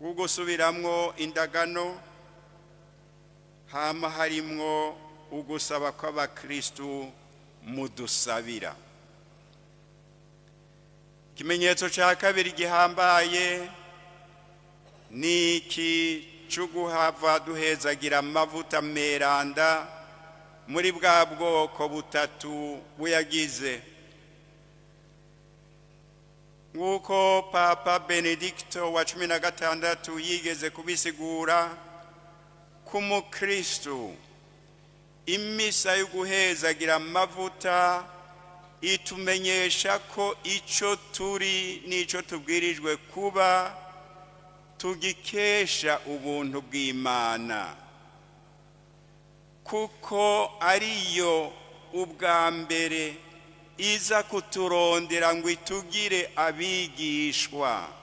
Wo gusubiramwo indagano, hama harimwo ugusaba kw'abakristu mudusabira. Ikimenyetso cya kabiri gihambaye ni iki cy'uguhava duhezagira amavuta meranda muri bwa bwoko butatu buyagize, nk'uko Papa Benedicto wa 16 yigeze kubisigura. Ku mukristu, imisa yo guhezagira amavuta itumenyesha ko icyo turi n'icyo tubwirijwe kuba tugikesha ubuntu bw'Imana, kuko ariyo ubwa mbere iza kuturondera ngo itugire abigishwa.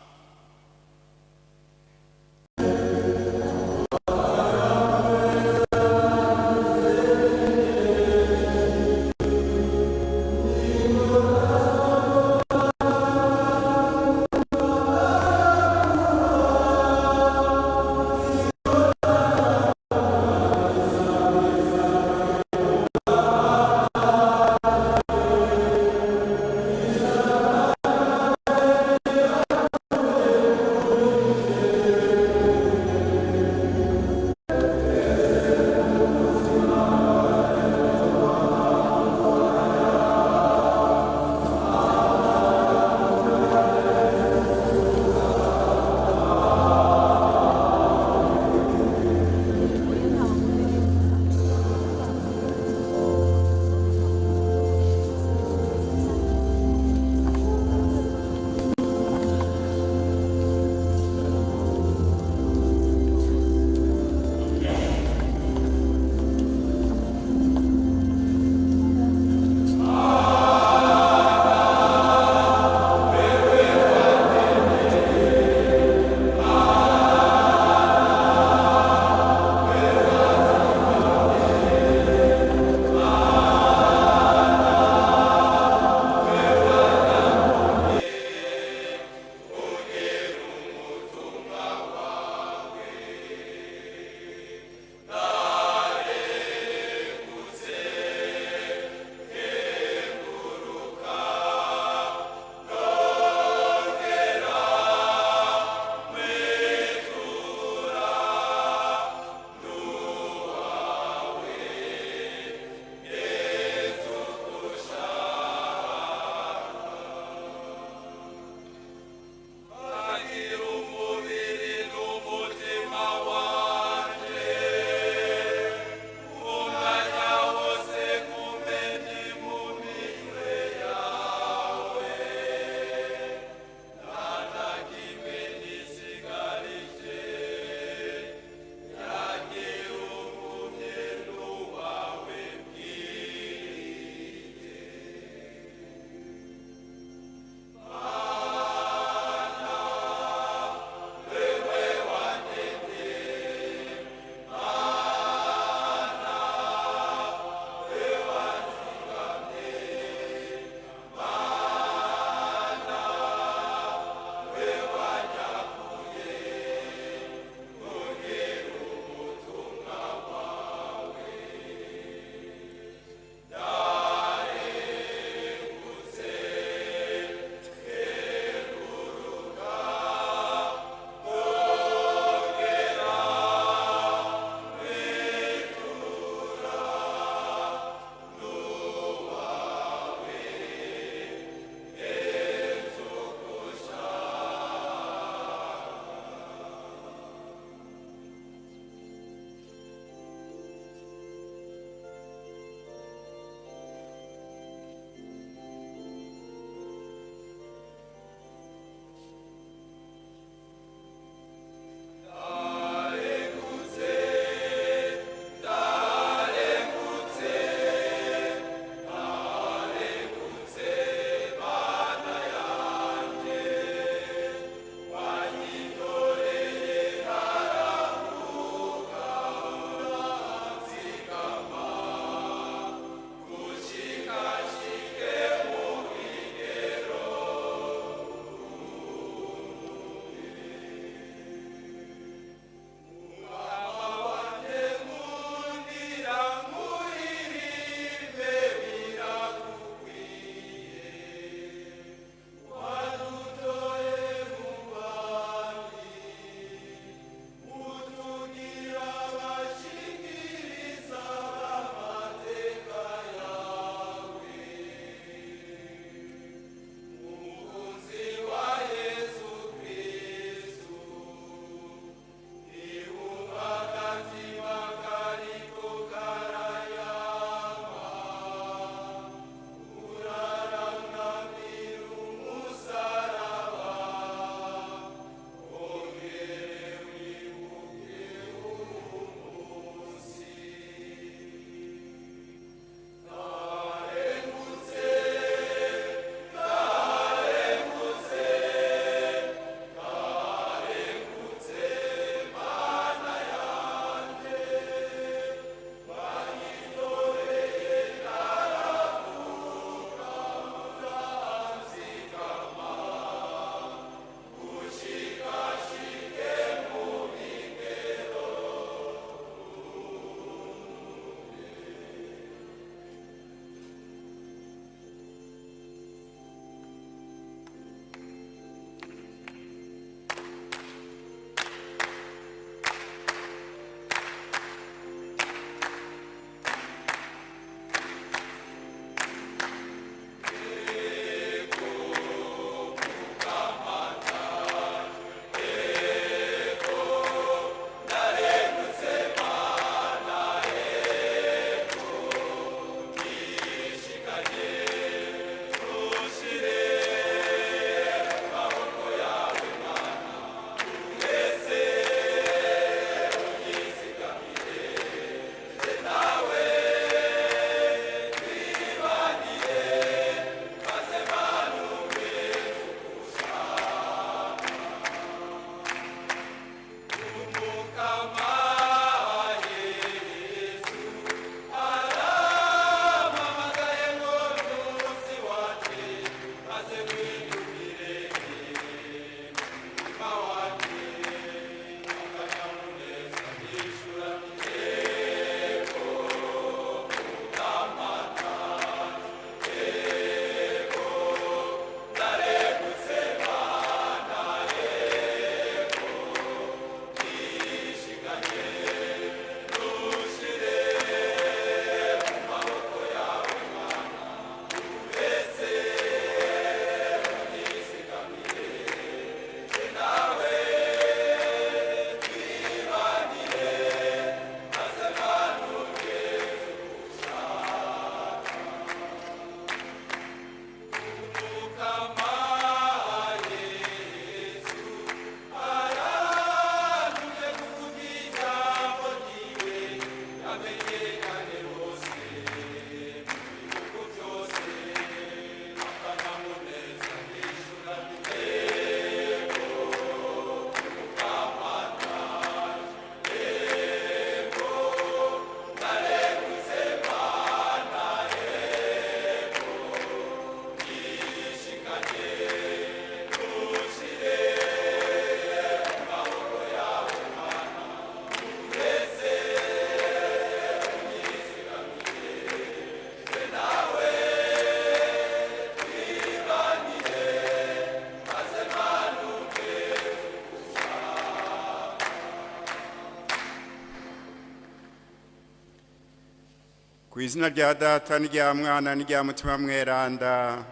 Ku izina rya Data n'irya Mwana n'irya Mutima Mweranda,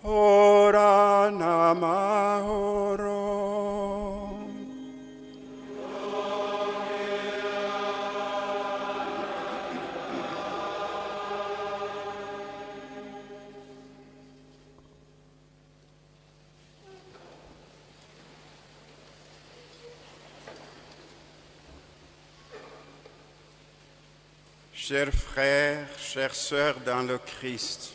horana amahoro. Chers frères, chères sœurs dans le Christ,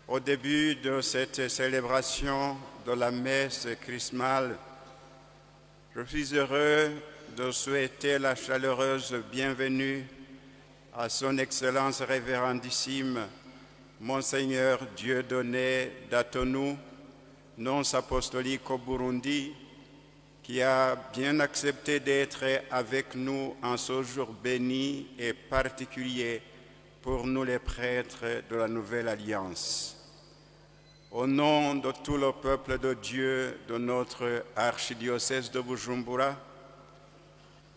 au début de cette célébration de la messe chrismale, je suis heureux de souhaiter la chaleureuse bienvenue à Son Excellence Révérendissime, Monseigneur Dieudonné Datonou, nonce apostolique au Burundi, qui a bien accepté d'être avec nous en ce jour béni et particulier pour nous les prêtres de la Nouvelle Alliance. Au nom de tout le peuple de Dieu de notre archidiocèse de Bujumbura,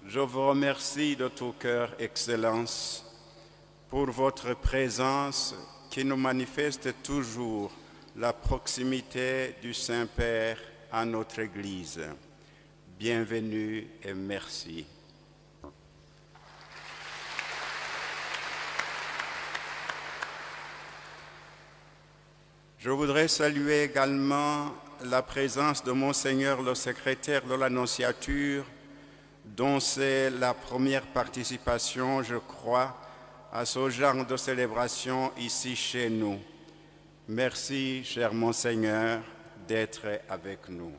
je vous remercie de tout cœur, Excellence, pour votre présence qui nous manifeste toujours la proximité du Saint-Père à notre Église. Bienvenue et merci. Je voudrais saluer également la présence de Monseigneur le secrétaire de l'Annonciature, dont c'est la première participation, je crois, à ce genre de célébration ici chez nous. Merci, cher Monseigneur, d'être avec nous.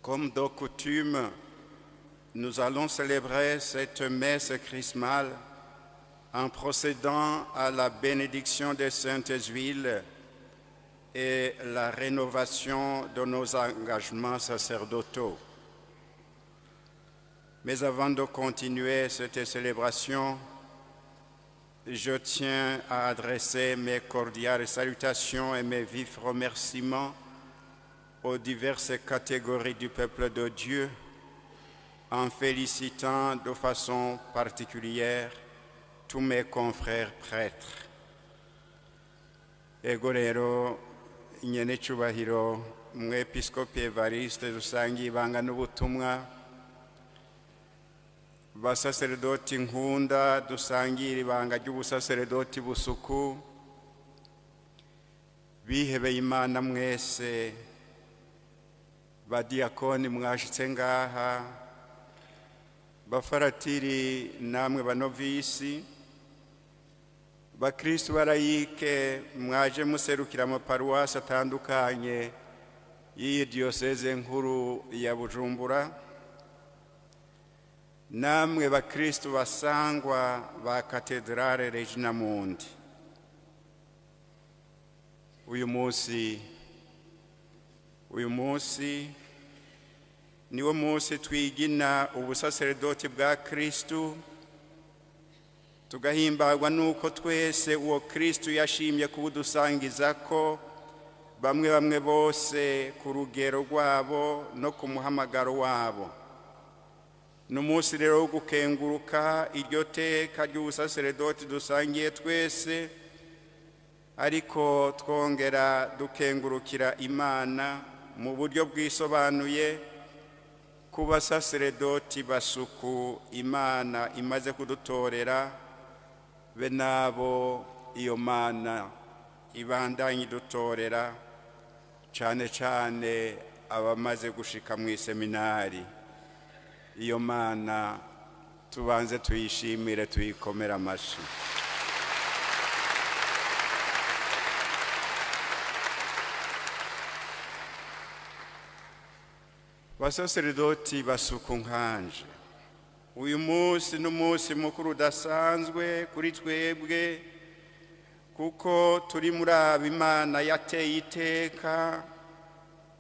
Comme de coutume, nous allons célébrer cette messe chrismale en procédant à la bénédiction des saintes huiles et la rénovation de nos engagements sacerdotaux. Mais avant de continuer cette célébration, je tiens à adresser mes cordiales salutations et mes vifs remerciements aux diverses catégories du peuple de Dieu, en félicitant de façon particulière tous mes confrères prêtres. Ego rero, nyenecubahiro Mwepiskopi Evariste dusangiye ibanga n'ubutumwa, basaseredoti nkunda dusangira ibanga ry'ubusaseredoti busuku, bihebeye Imana mwese, badiyakoni mwashitse ngaha, bafaratiri namwe banovisi, bakristu barayike mwaje muserukira amaparuwasi atandukanye y'iyi diyoseze nkuru ya Bujumbura, namwe bakristu basangwa ba Katedrale Regina Mundi. Uyu munsi niwo munsi twigina ubusaseredoti bwa Kristu, tugahimbagwa nuko twese uwo Kristu yashimye kubudusangiza ko bamwe bamwe bose ku rugero rwabo no ku muhamagaro wabo. Ni umunsi rero wo gukenguruka iryo teka ry'ubusaseredoti dusangiye twese, ariko twongera dukengurukira Imana mu buryo bwisobanuye ku basaseredoti basuku Imana imaze kudutorera, be nabo iyo Mana ibandanye idutorera, cyane cyane abamaze gushika mu iseminari. Iyo Mana tubanze tuyishimire, tuyikomere amashi. Basaseredoti basuku nkanje, uyu munsi n'umunsi mukuru udasanzwe kuri twebwe, kuko turi muri abo Imana yateye iteka,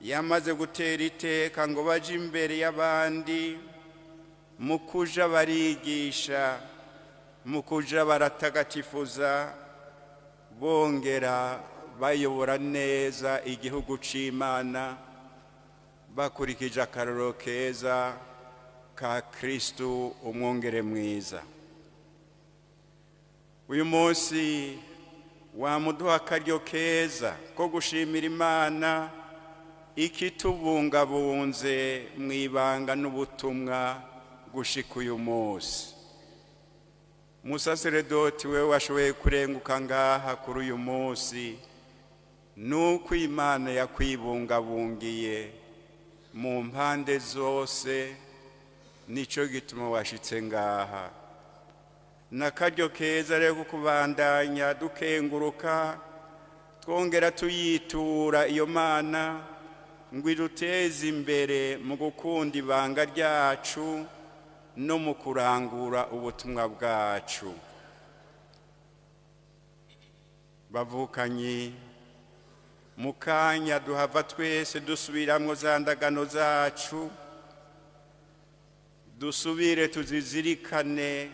yamaze gutera iteka ngo baje imbere y'abandi mu kuja barigisha, mu kuja baratagatifuza, bongera Bayobora neza igihugu c'Imana bakurikije akarorero keza ka Kristu umwungere mwiza. Uyu munsi wamuduha akaryo keza ko gushimira Imana ikitubungabunze mu ibanga n'ubutumwa gushika uyu munsi. Musaseredoti we washoboye kurenguka ngaha kuri uyu munsi, nuko Imana yakwibungabungiye mu mpande zose, nico gituma washitse ngaha. N'akaryo keza rero ko kubandanya dukenguruka, twongera tuyitura iyo Mana ngo iduteze imbere mu gukunda ibanga ryacu no mu kurangura ubutumwa bwacu. Bavukanyi, mu kanya duhava twese dusubiramwo za ndagano zacu, dusubire tuzizirikane,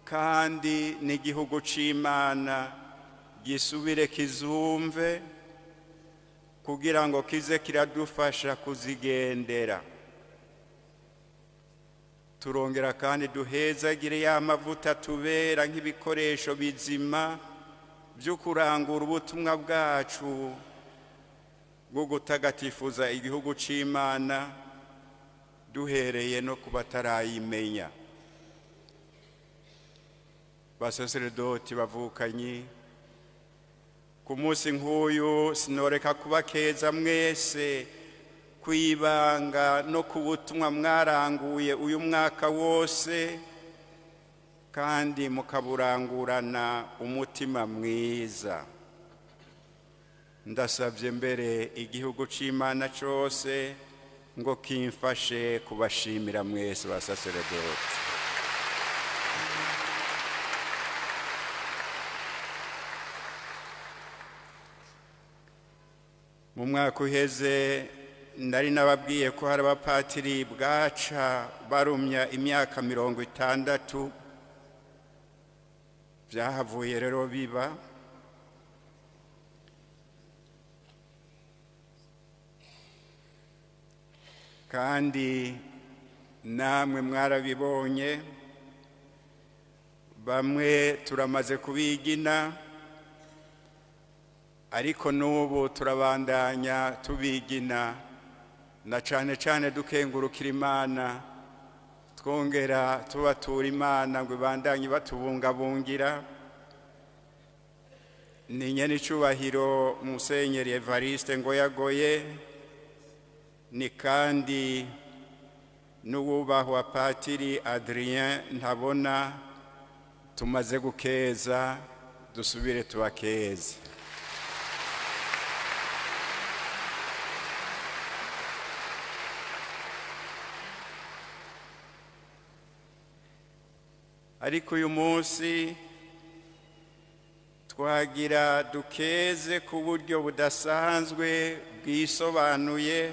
kandi n'igihugu c'Imana gisubire kizumve kugira ngo kize kiradufasha kuzigendera. Turongera kandi duhezagire ya mavuta tubera nk'ibikoresho bizima byo kurangura ubutumwa bwacu bwo gutagatifuza igihugu c'Imana, duhereye no ku batarayimenya. Basaseredoti bavukanyi, ku munsi nk'uyu sinoreka kubakeza mwese kwibanga no ku butumwa mwaranguye uyu mwaka wose, kandi mukaburangurana umutima mwiza. Ndasabye mbere igihugu c'Imana cose ngo kimfashe kubashimira mwese basaseredoti. Mu mwaka uheze nari nababwiye ko hari abapatiri bwaca barumya imyaka 60. Byahavuye rero biba. Kandi namwe mwarabibonye, bamwe turamaze kubigina, ariko n'ubu turabandanya tubigina, na cane cane dukengurukira Imana, twongera tubatura Imana ngo ibandanye batubungabungira. Ni nyenicubahiro Musenyeri Evariste Ngoyagoye, ni kandi n'uwubahwa Patiri Adrien Ntabona tumaze gukeza, dusubire tubakeze. Ariko uyu munsi twagira dukeze ku buryo budasanzwe bwisobanuye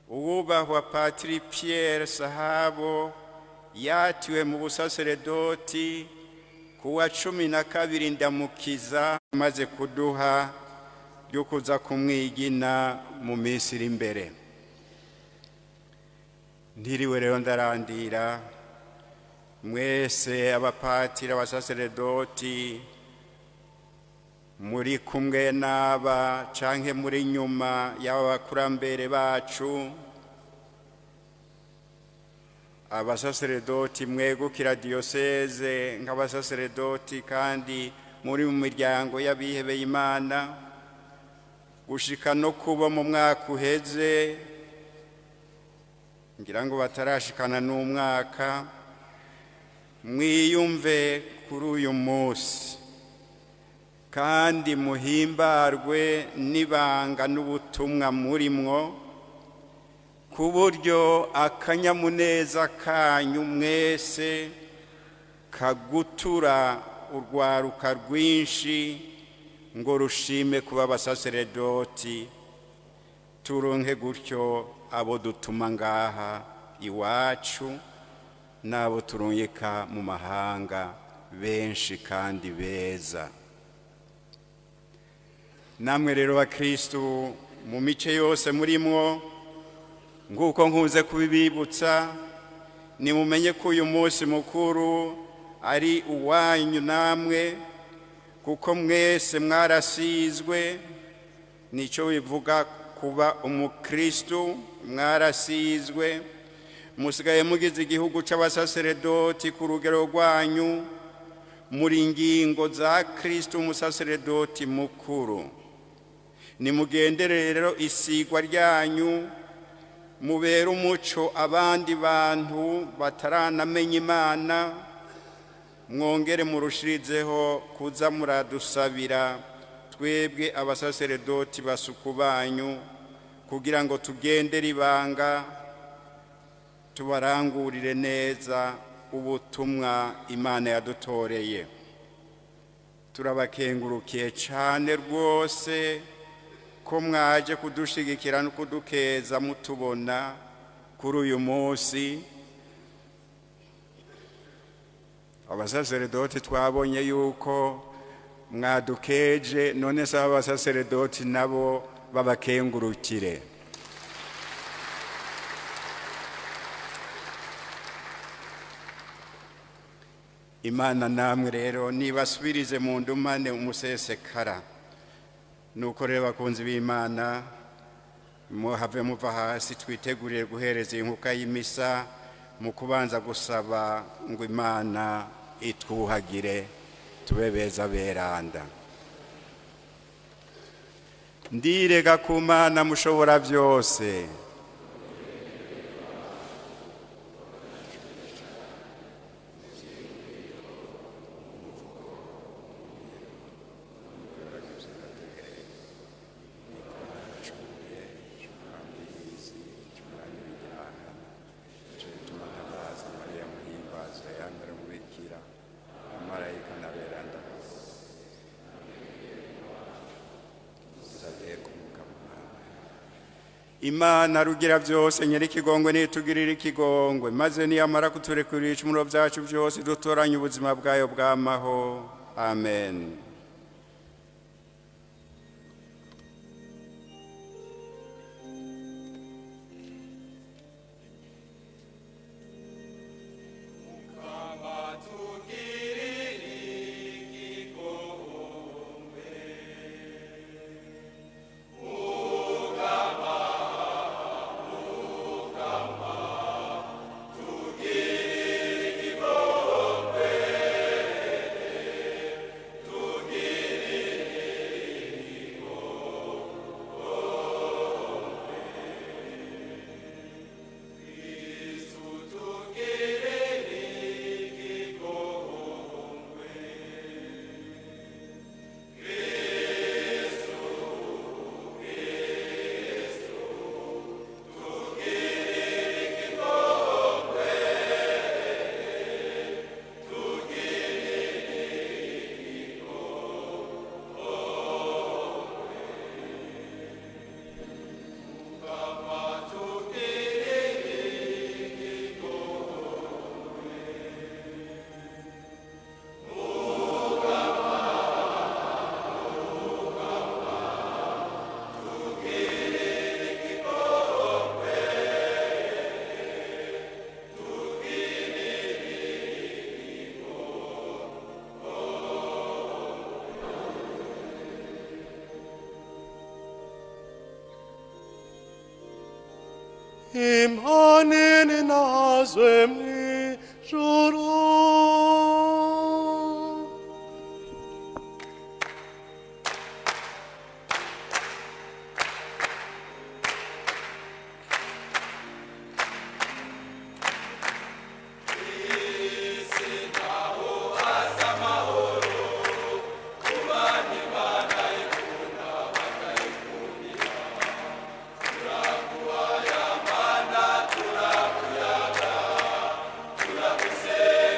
uwubahwa Patiri Pierre Sahabo yatiwe mu busaseredoti kuwa 12 Ndamukiza, amaze kuduha ryo kuza kumwigina mu minsi iri imbere. Ntiriwe rero ndarandira, mwese abapatiri, abasaseredoti muri kumwe n'aba canke muri nyuma y'aba bakurambere bacu, abasaseredoti mwegukira diyoseze nk'abasaseredoti kandi muri mu miryango y'abihebeye Imana, gushika no kuba mu mwaka uheze, ngira ngo batarashikana n'umwaka, mwiyumve kuri uyu munsi kandi muhimbarwe n'ibanga n'ubutumwa murimwo, ku buryo akanyamuneza kanyu mwese kagutura urwaruka rwinshi ngo rushime kuba abasaseredoti, turonke gutyo abo dutuma ngaha iwacu n'abo turungika mu mahanga benshi kandi beza. Namwe rero bakristu mu mice yose murimwo, nguko nkuze kubibibutsa, nimumenye ko uyu munsi mukuru ari uwanyu namwe, kuko mwese mwarasizwe. Nicyo bivuga kuba umukristu, mwarasizwe, musigaye mugize igihugu c'abasaseredoti ku rugero rwanyu, muri ingingo za Kristo umusaseredoti mukuru. Nimugendere rero isigwa ryanyu, mubere umuco abandi bantu bataranamenya Imana, mwongere murushirizeho kuza muradusabira twebwe abasaseredoti basuku banyu, kugira ngo tugendere ibanga, tubarangurire neza ubutumwa Imana yadutoreye. Turabakengurukiye cyane rwose ko mwaje kudushigikira no kudukeza mutubona kuri uyu munsi. Abasaseredoti twabonye yuko mwadukeje, none se abasaseredoti nabo babakengurukire. Imana namwe rero nibasubirize mu ndumane umusesekara. Nuko rero bakunzi b'Imana, muhave muva hasi, twitegurire guhereza inkuka y'imisa mu kubanza gusaba ngo Imana itwuhagire tube beza beranda. Ndirega ku Mana mushobora byose, Imana rugira byose nyir'ikigongwe nitugirira ikigongwe, maze niyamara kuturekurira ibicumuro byacu byose, dutoranye ubuzima bwayo bw'amaho. Amen. Imana nazwe mw'ijuru. Turakuyaga.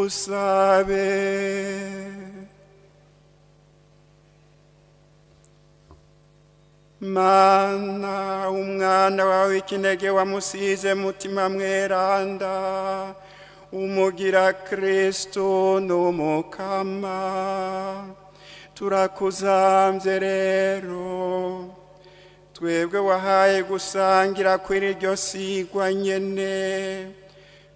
Dusabe. Mana, umwana wawe ikinege wamusize Mutima Mweranda, umugira Kristo n'Umukama, turakuzamvye rero, twebwe wahaye gusangira kuri iryo sigwa nyene,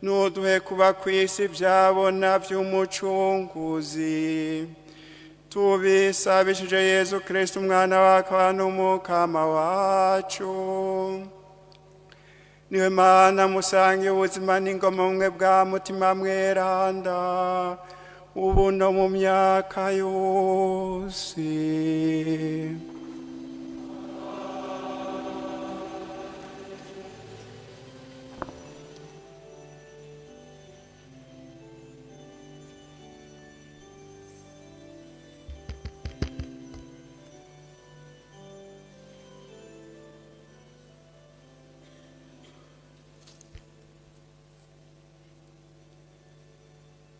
nuduhe kuba kw'isi vyabona vy'Umucunguzi. Tubisabishije Yezu Kristo, umwana wakaba n'Umukama wacu. Niwe Mana musange ubuzima n'ingoma bumwe bwa Mutima Mweranda, ubu no mu myaka yose.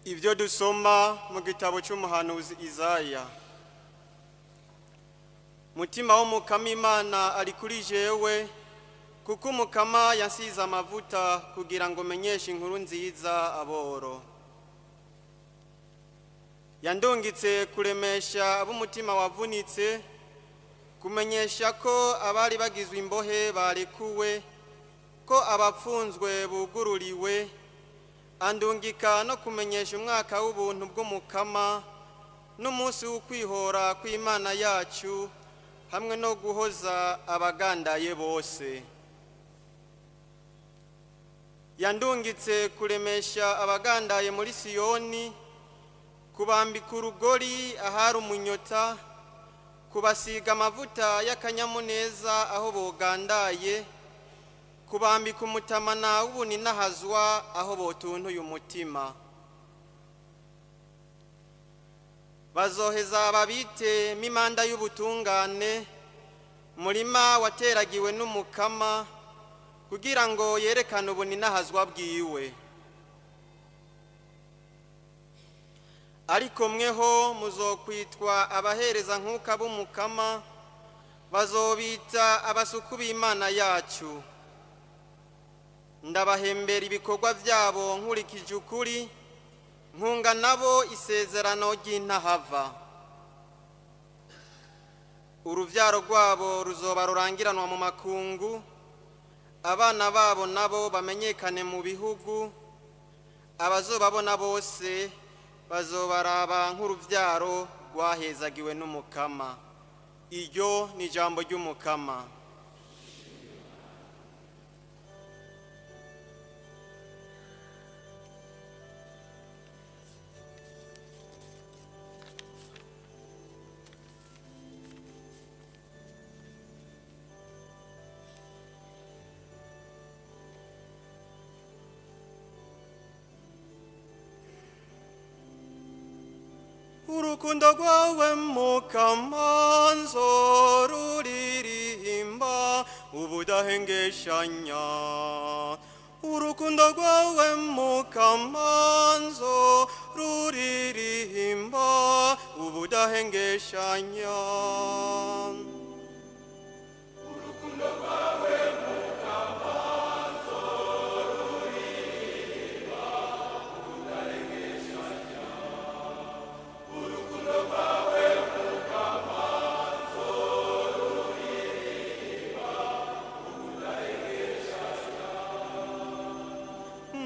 Ibyo dusoma mu gitabo cy'umuhanuzi Izaya. Mutima w'Umukama Imana ari kuri jewe, kuko Umukama yansize amavuta kugira ngo menyeshe inkuru nziza aboro. Yandungitse kuremesha ab'umutima wavunitse, kumenyesha ko abari bagizwe imbohe barekuwe, ko abapfunzwe bugururiwe, andungika no kumenyesha umwaka w'ubuntu bw'Umukama n'umunsi w'ukwihora kw'Imana yacu, hamwe no guhoza abagandaye bose. Yandungitse kuremesha abagandaye muri Siyoni, kubambika urugori ahari umunyota, kubasiga amavuta y'akanyamuneza aho bogandaye, kubambika umutamana w'ubuninahazwa aho botuntuye umutima. Bazoheza babite mimanda y'ubutungane, murima wateragiwe n'Umukama, kugira ngo yerekane ubuninahazwa bwiwe. Ariko mweho muzokwitwa abahereza nkuka b'Umukama, bazobita abasuku b'Imana yacu. Ndabahembera ibikorwa byabo nkurikije ukuri, nkunga nabo isezerano ry'intahava. Uruvyaro rwabo ruzoba rurangiranwa mu makungu, abana babo nabo bamenyekane mu bihugu, abazobabona bose bazobaraba nk'uruvyaro rwahezagiwe n'Umukama. Iryo ni ijambo ry'Umukama. Urukundo rwawe Mukama nzoruririmba ubudahengeshanya. Urukundo rwawe Mukama nzoruririmba ubudahengeshanya. Urukundo rwawe Mukama nzoruririmba ubudahengeshanya. Urukundo rwawe Mukama nzoruririmba ubudahengeshanya.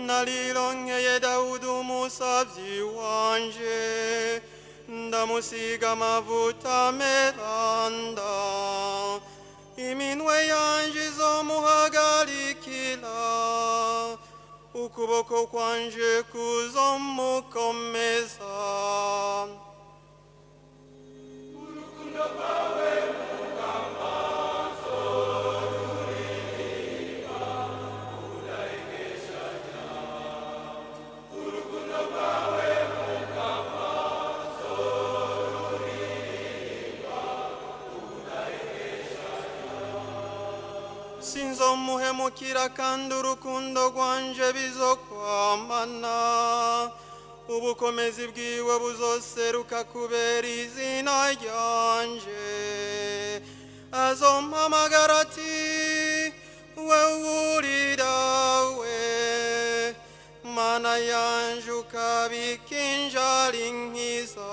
Narironkeye Dawudi umusavyi wanje, ndamusiga amavuta meranda. Iminwe yanje izomuhagarikira, ukuboko kwanje kuzomukomeza. Urukundo rwawe Mukama nzoruririmba ubudahengeshanya. Urukundo rwawe Mukama nzoruririmba ubudahengeshanya. Sinzomuhemukira kandi urukundo rwanje bizokwamana. Ubukomezi bwiwe buzoseruka kubera izina ryanje. Azompamagara ati: wewe uri Dawe, Mana yanje, ukabika injara inkiza.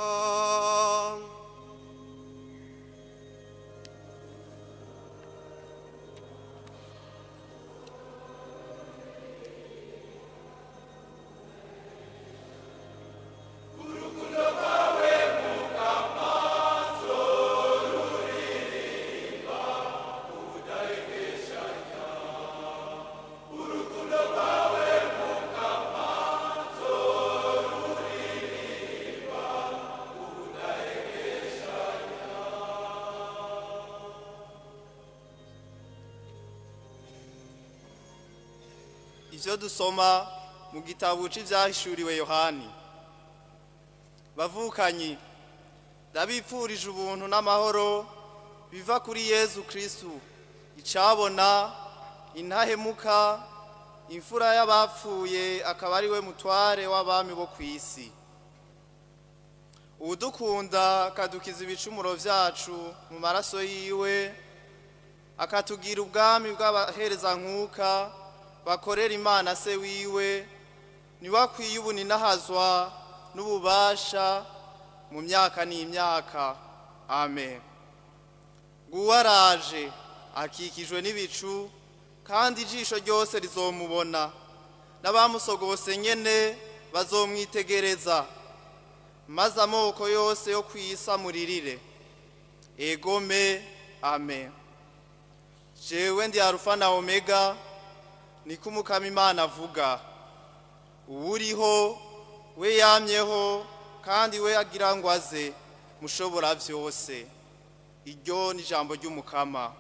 Ivyo dusoma mu gitabo c'ivyahishuriwe Yohani. Bavukanyi, ndabipfurije ubuntu n'amahoro biva kuri Yezu Kristu, icabona, intahemuka, imfura y'abapfuye, akaba ari we mutware w'abami bo kw'isi. Uwudukunda akadukiza ibicumuro vyacu mu maraso yiwe, akatugira ubwami bw'abaherezankuka bakorera Imana se wiwe, niwe akwiye ubuninahazwa n'ububasha mu myaka n'imyaka. Amen. Nguwo araje akikijwe n'ibicu, kandi ijisho ryose rizomubona, n'abamusogose nyene bazomwitegereza, maze amoko yose yo kw'isi amuririre. Egome, amen. Jewe ndi Arufa na Omega, niko Umukama Imana avuga, uwuriho, we yamyeho, kandi we agira ngo aze, mushobora vyose. Iryo ni ijambo ry'Umukama.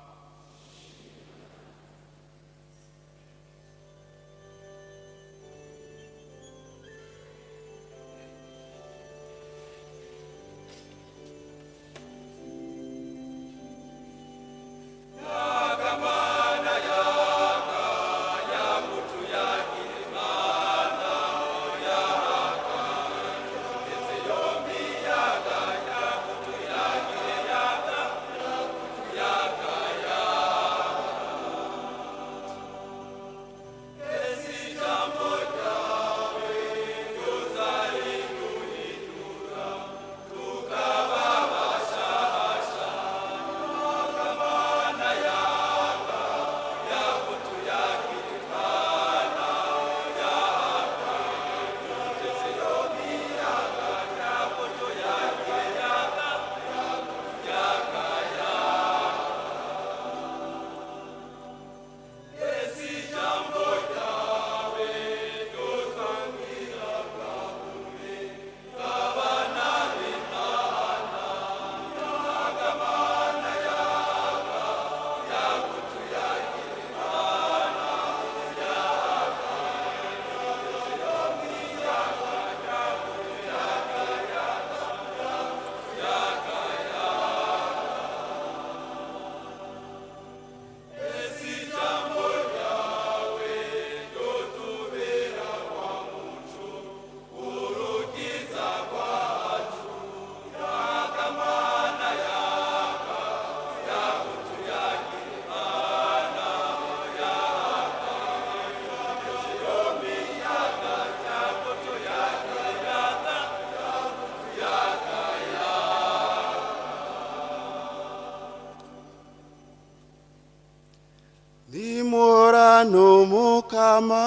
Nimurano Mukama.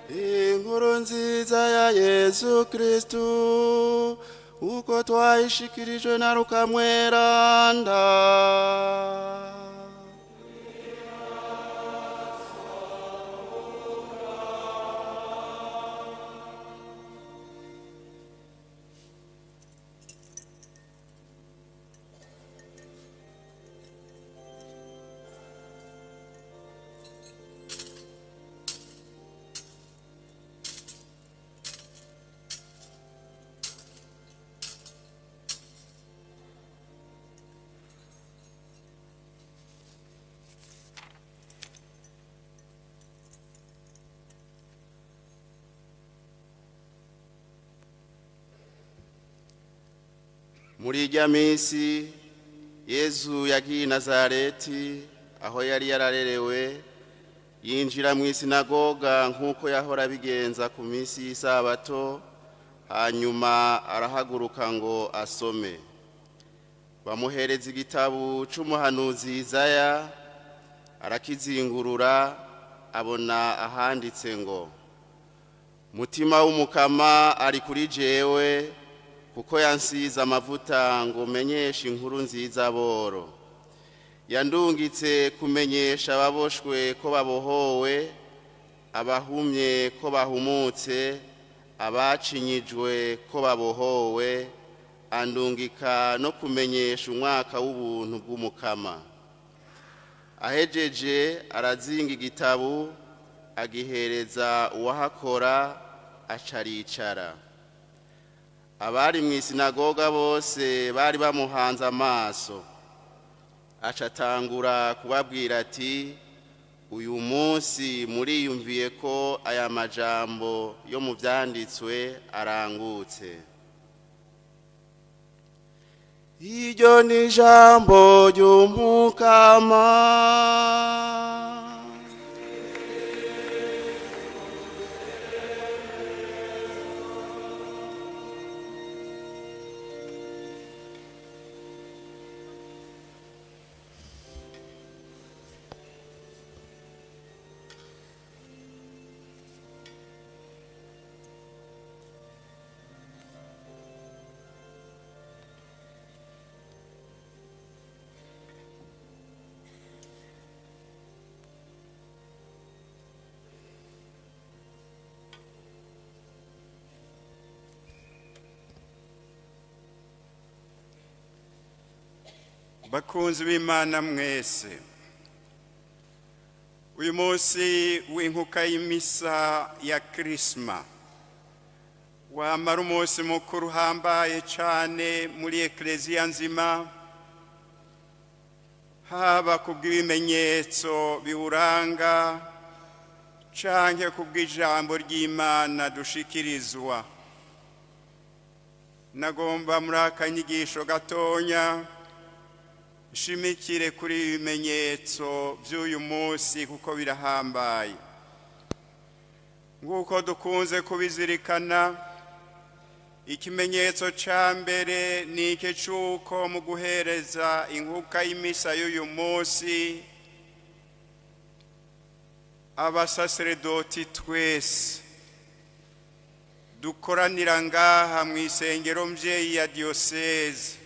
Inkuru nziza ya Yesu Kristu uko twayishikirijwe na Luka Mweranda. Muri irya minsi Yezu yagiye i Nazareti aho yari yararerewe, yinjira mu isinagoga nk'uko yahora abigenza ku minsi y'isabato, hanyuma arahaguruka ngo asome. Bamuhereza igitabo c'umuhanuzi Izaya, arakizingurura, abona ahanditse ngo: Mutima w'Umukama ari kuri jewe, kuko yansize amavuta ngo menyeshe inkuru nziza boro. Yandungitse kumenyesha ababoshwe ko babohowe, abahumye ko bahumutse, abacinyijwe ko babohowe, andungika no kumenyesha umwaka w'ubuntu bw'Umukama. Ahejeje arazinga igitabu, agihereza uwahakora, aca aricara. Abari mu isinagoga bose bari bamuhanze amaso. Aca atangura kubabwira ati: uyu munsi muriyumviye ko aya majambo yo mu vyanditswe arangutse. Iryo ni ijambo ry'Umukama. Bakunzi b'Imana mwese, uyu munsi w'inkuka y'imisa ya Kirisma wamara umunsi mukuru uhambaye cyane muri Ekleziya nzima, haba kubw'ibimenyetso biwuranga canke kubw'ijambo ry'Imana dushikirizwa. Nagomba muri akanyigisho gatonya nshimikire kuri ibi bimenyetso by'uyu munsi kuko birahambaye. Nk'uko dukunze kubizirikana, ikimenyetso ca mbere ni iki c'uko mu guhereza inkuka y'imisa y'uyu munsi, abasaseredoti twese dukoranira ngaha mu isengero mvyeyi ya diyoseze.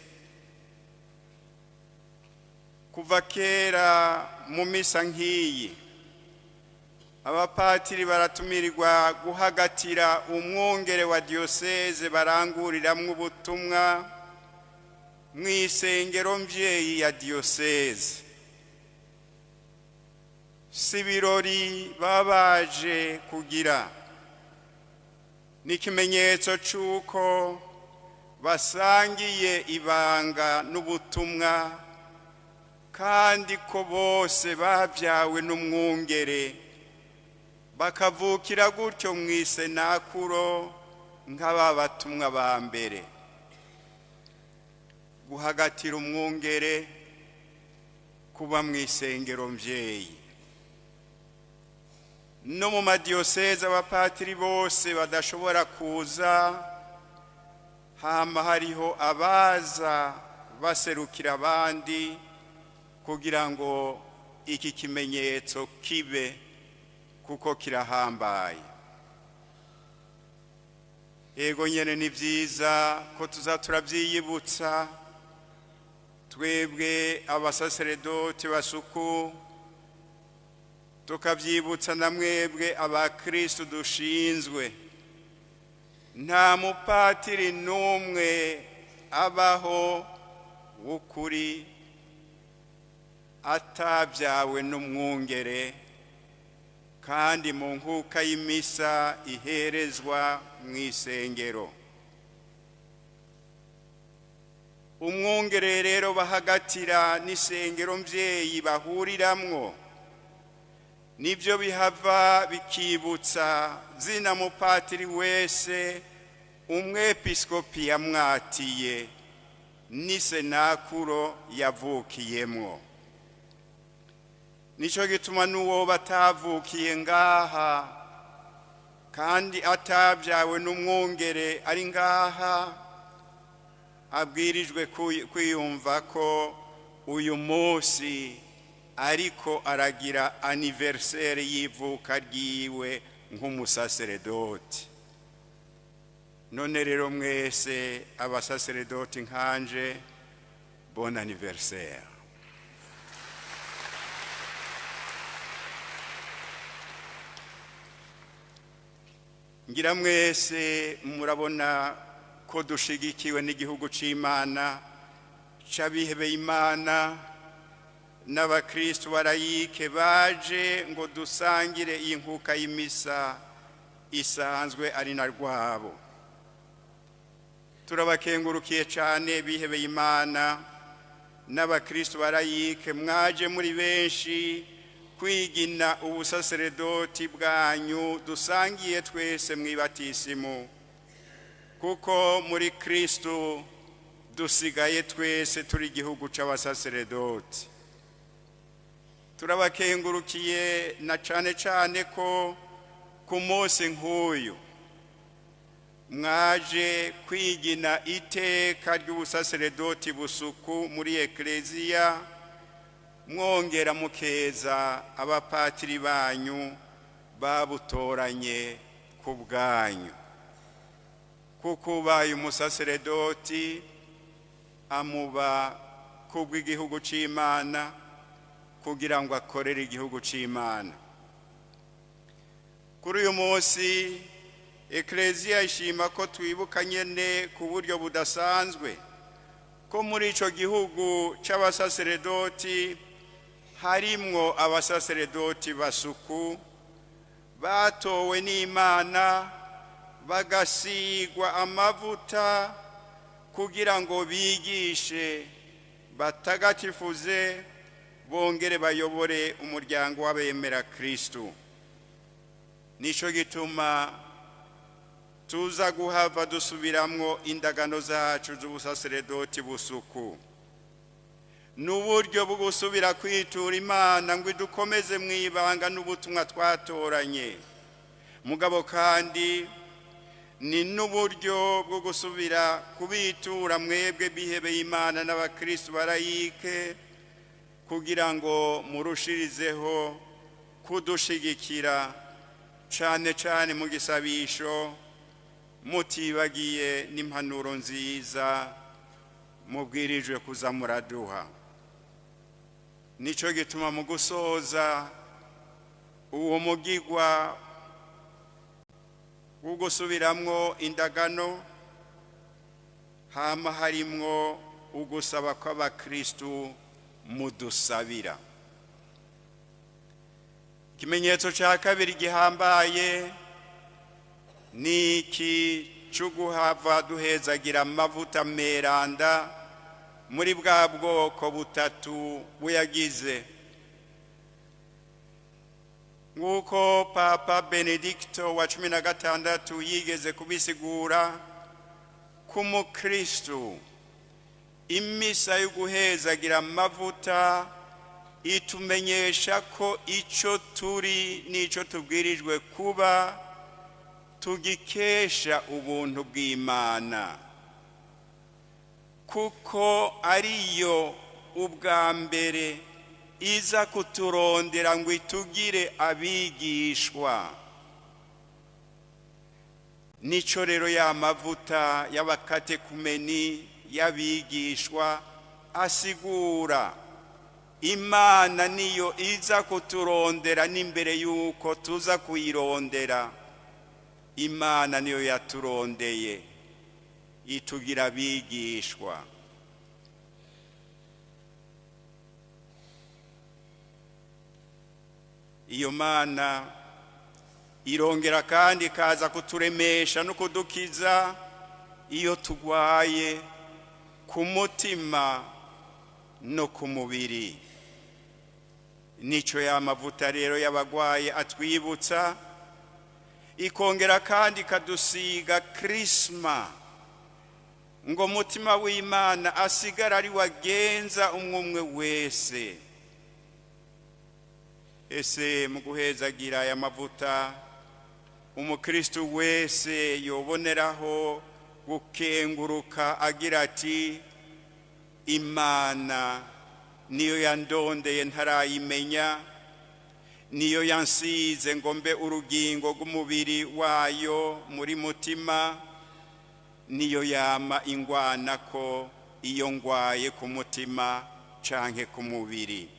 Kuva kera mu misa nk'iyi, abapatiri baratumirirwa guhagatira umwungere wa diyoseze baranguriramwo ubutumwa mu isengero mvyeyi ya diyoseze. Si ibirori babaje kugira, ni ikimenyetso c'uko basangiye ibanga n'ubutumwa, kandi ko bose babyawe n'umwungere, bakavukira gutyo mu isenakuro nk'aba batumwa ba mbere. Guhagatira umwungere, kuba mu isengero mvyeyi. No mu madiyoseze abapatiri bose badashobora kuza, hama hariho abaza baserukira abandi kugira ngo iki kimenyetso kibe, kuko kirahambaye. Yego nyene ni vyiza ko tuza turavyiyibutsa twebwe abasaseredoti basuku, tukavyibutsa na mwebwe abakristu dushinzwe. Nta mupatiri n'umwe abaho w'ukuri atabyawe n'umwungere, kandi mu nkuka y'imisa iherezwa mu isengero. Umwungere rero bahagatira n'isengero mvyeyi bahuriramwo, nibyo bihava bikibutsa zina mupatiri wese umwepiskopi yamwatiye N'isenakuro yavukiyemwo. Nicyo gituma n'uwo batavukiye ngaha kandi atabyawe n'umwungere ari ngaha abwirijwe kwiyumva ko uyu munsi ariko aragira anniversaire y'ivuka ryiwe nk'umusaseredoti. None rero mwese abasaseredoti nkanje, bon anniversaire. Ngira mwese murabona ko dushigikiwe n'igihugu c'Imana c'abihebeye Imana n'abakristu barayike baje ngo dusangire iyi nkuka y'imisa isanzwe ari na rwabo. Turabakengurukiye cyane, bihebeye Imana n'abakristu barayike, mwaje muri benshi kwigina ubusaseredoti bwanyu dusangiye twese mw'ibatisimu, kuko muri Kristu dusigaye twese turi igihugu c'abasaseredoti. Turabakengurukiye na cane cane ko ku munsi nk'uyu mwaje kwigina iteka ry'ubusaseredoti busuku muri ekleziya, mwongera mukeza abapatiri banyu babutoranye ku bwanyu, kuko ubaye umusaseredoti amuba kubw'igihugu c'Imana kugira ngo akorere igihugu c'Imana. Kuri uyu munsi ekleziya ishima ko twibuka nyene ku buryo budasanzwe ko muri ico gihugu c'abasaseredoti harimwo abasaseredoti basuku batowe n'Imana, bagasigwa amavuta kugira ngo bigishe, batagatifuze, bongere bayobore umuryango w'abemera Kristu. Nico gituma tuza guhava dusubiramwo indagano zacu z'ubusaseredoti busuku, n'uburyo bwo gusubira kwitura Imana ngo idukomeze mu ibanga n'ubutumwa twatoranye. Mugabo kandi ni n'uburyo bwo gusubira kubitura mwebwe bihebeye Imana n'abakristu barayike, kugira ngo murushirizeho kudushigikira cane cane mu gisabisho, mutibagiye n'impanuro nziza mubwirijwe kuza muraduha. Nico gituma mu gusoza uwo mugigwa wo gusubiramwo indagano hama harimwo ugusaba kw'abakristu mudusabira. Ikimenyetso cya kabiri gihambaye ni iki cyo guhava duhezagira amavuta meranda muri bwa bwoko butatu buyagize, nk'uko Papa Benedicto wa 16 yigeze kubisigura. Ku mukristu, imisa yo guhezagira amavuta itumenyesha ko icyo turi n'icyo tubwirijwe kuba tugikesha ubuntu bw'Imana, kuko ariyo ubwa mbere iza kuturondera ngo itugire abigishwa. Nico rero ya mavuta y'abakatekumeni, y'abigishwa, asigura: Imana niyo iza kuturondera n'imbere y'uko tuza kuyirondera. Imana niyo yaturondeye itugira abigishwa. Iyo Mana irongera kandi ikaza kuturemesha no kudukiza iyo tugwaye ku mutima no ku mubiri. Nico ya mavuta rero y'abagwaye atwibutsa. Ikongera kandi ikadusiga krisma. Ngo Mutima w'Imana asigara ari wagenza umwe wese. Ese mu guhezagira aya mavuta, umukristu wese yoboneraho gukenguruka agira ati: "Imana niyo yandondeye ntarayimenya, niyo yansize ngo mbe urugingo rw'umubiri wayo muri mutima, niyo yama ingwana ko iyo ngwaye ku mutima canke ku mubiri."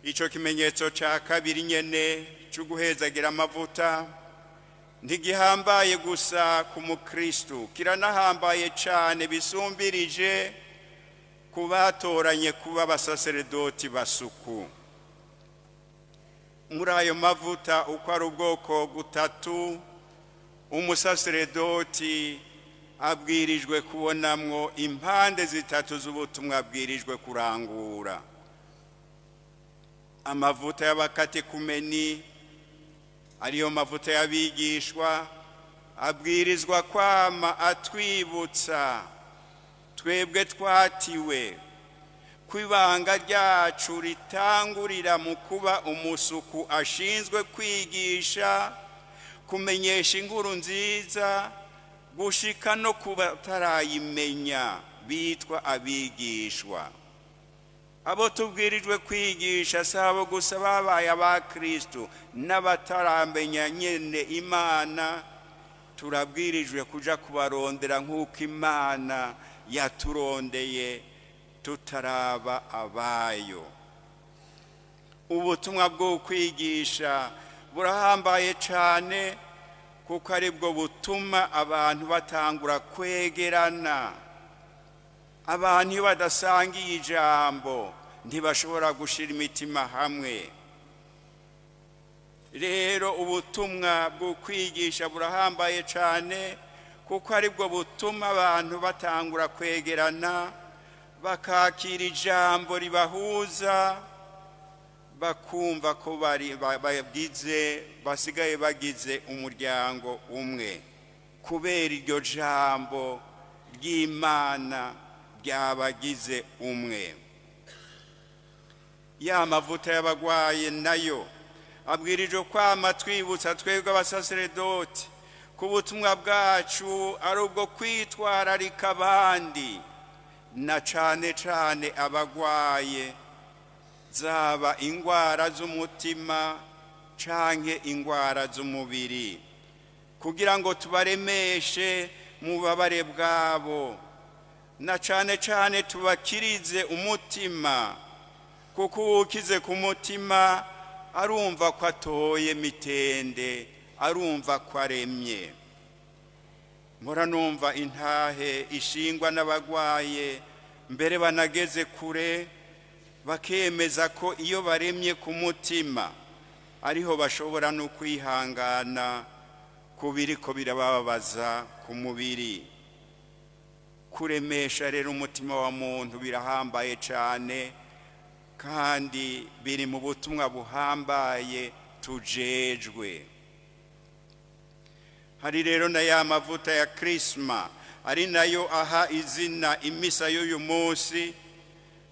Ico kimenyetso ca kabiri nyene cyo guhezagira amavuta ntigihambaye gusa ku mukristu, kiranahambaye cane bisumbirije ku batoranye kuba abasaseredoti basuku. Muri ayo mavuta uko ari ubwoko butatu, umusaseredoti abwirijwe kubonamwo impande zitatu z'ubutumwa abwirijwe kurangura. Amavuta y'abakatekumeni, ariyo mavuta y'abigishwa, abwirizwa kwama atwibutsa twebwe twatiwe ko ibanga ryacu ritangurira mu kuba umusuku ashinzwe kwigisha, kumenyesha inkuru nziza gushika no ku batarayimenya bitwa abigishwa. Abo tubwirijwe kwigisha si abo gusa babaye abakristu, n'abataramenya nyene Imana turabwirijwe kuja kubarondera nk'uko Imana yaturondeye tutaraba abayo. Ubutumwa bwo kwigisha burahambaye cyane, kuko aribwo butuma abantu batangura kwegerana. Abantu iyo badasangiye ijambo ntibashobora gushira imitima hamwe. Rero ubutumwa bwo kwigisha burahambaye cyane, kuko aribwo butuma abantu batangura kwegerana, bakakira ijambo ribahuza, bakumva ko bari bagize, basigaye bagize umuryango umwe kubera iryo jambo ry'Imana ryabagize umwe. Ya mavuta y'abagwaye nayo abwirijwe kwama twibutsa twebwe abasaseredoti ku butumwa bwacu ari ubwo kwitwararika abandi, na cane cane abagwaye, zaba ingwara z'umutima canke ingwara z'umubiri, kugira ngo tubaremeshe mu bubabare bwabo, na cane cane tubakirize umutima, kuko uwukize ku mutima arumva ko atoye mitende, arumva ko aremye. Mpora numva intahe ishingwa n'abagwaye mbere banageze kure, bakemeza ko iyo baremye ku mutima ariho bashobora no kwihangana ku biriko birabababaza ku mubiri. Kuremesha rero umutima wa muntu birahambaye cyane, kandi biri mu butumwa buhambaye tujejwe. Hari rero na ya mavuta ya Krisma, ari nayo aha izina imisa y'uyu munsi.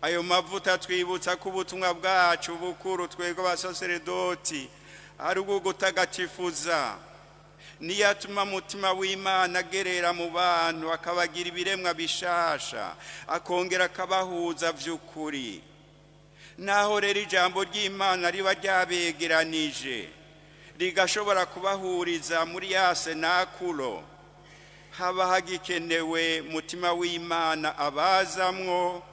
Ayo mavuta twibutsa ko ubutumwa bwacu bukuru twebwe abasaseredoti ari ubwo gutagatifuza. Niyo atuma Mutima w'Imana agerera mu bantu, akabagira ibiremwa bishasha, akongera akabahuza vy'ukuri. Naho rero ijambo ry'Imana riba ryabegeranije, rigashobora kubahuriza muri ya senakulo, haba hagikenewe Mutima w'Imana abazamwo,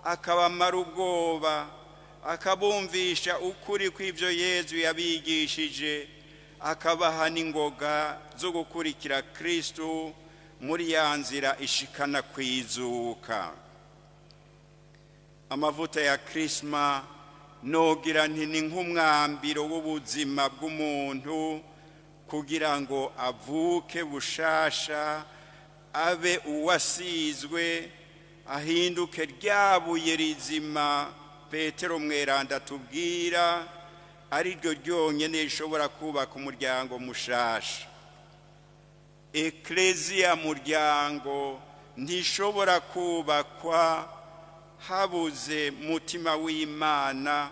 akabamara ubwoba, akabumvisha ukuri kw'ivyo Yezu yabigishije, akabaha n'ingoga zo gukurikira Kristu muri ya nzira ishikana kwizuka. Amavuta ya Krisma nogira nti ni nk'umwambiro w'ubuzima bw'umuntu, kugira ngo avuke bushasha, abe uwasizwe, ahinduke ryabuye rizima Petero mweranda tubwira, ari ryo ryonyine rishobora kubaka umuryango mushasha. Ekleziya muryango ntishobora kubakwa habuze mutima w'Imana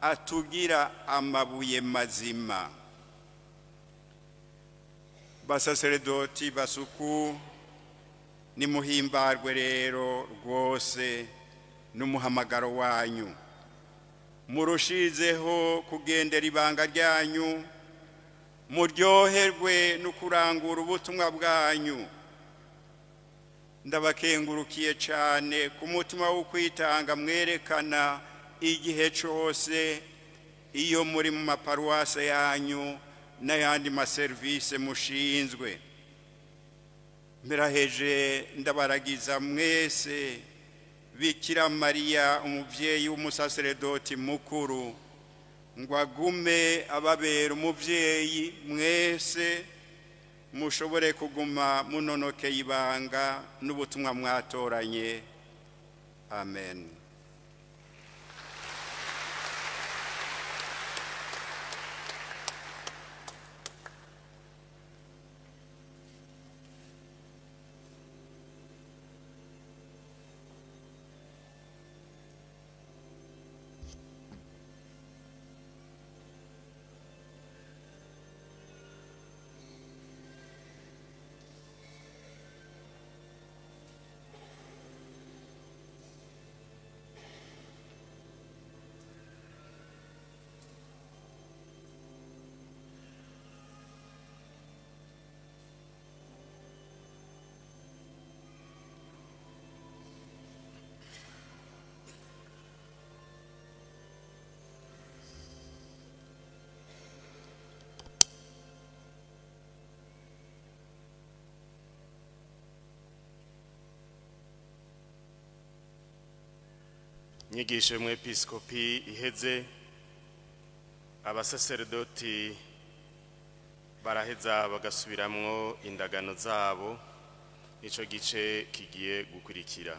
atugira amabuye mazima. Basaseredoti basuku, nimuhimbarwe rero rwose n'umuhamagaro wanyu, murushizeho kugendera ibanga ryanyu, muryoherwe no kurangura ubutumwa bwanyu. Ndabakengurukiye cyane ku mutima wo kwitanga mwerekana igihe cyose iyo muri mu maparuwase yanyu n'ayandi maserivisi mushinzwe. Mberaheje ndabaragiza mwese Bikira Mariya, umubyeyi w'umusaseredoti mukuru, ngo agume ababera umubyeyi mwese, mushobore kuguma munonokeye ibanga n'ubutumwa mwatoranye. Amen. Inyigisho y'umwepiskopi iheze, abasaseredoti baraheza bagasubiramwo indagano zabo. Nico gice kigiye gukurikira.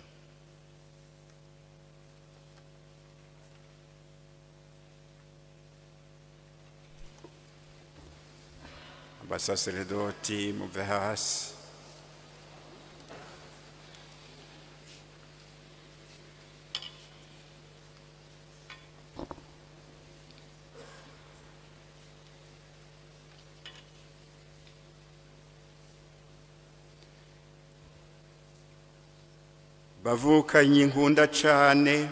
Abasaseredoti muve hasi. Bavukanye inkunda cane,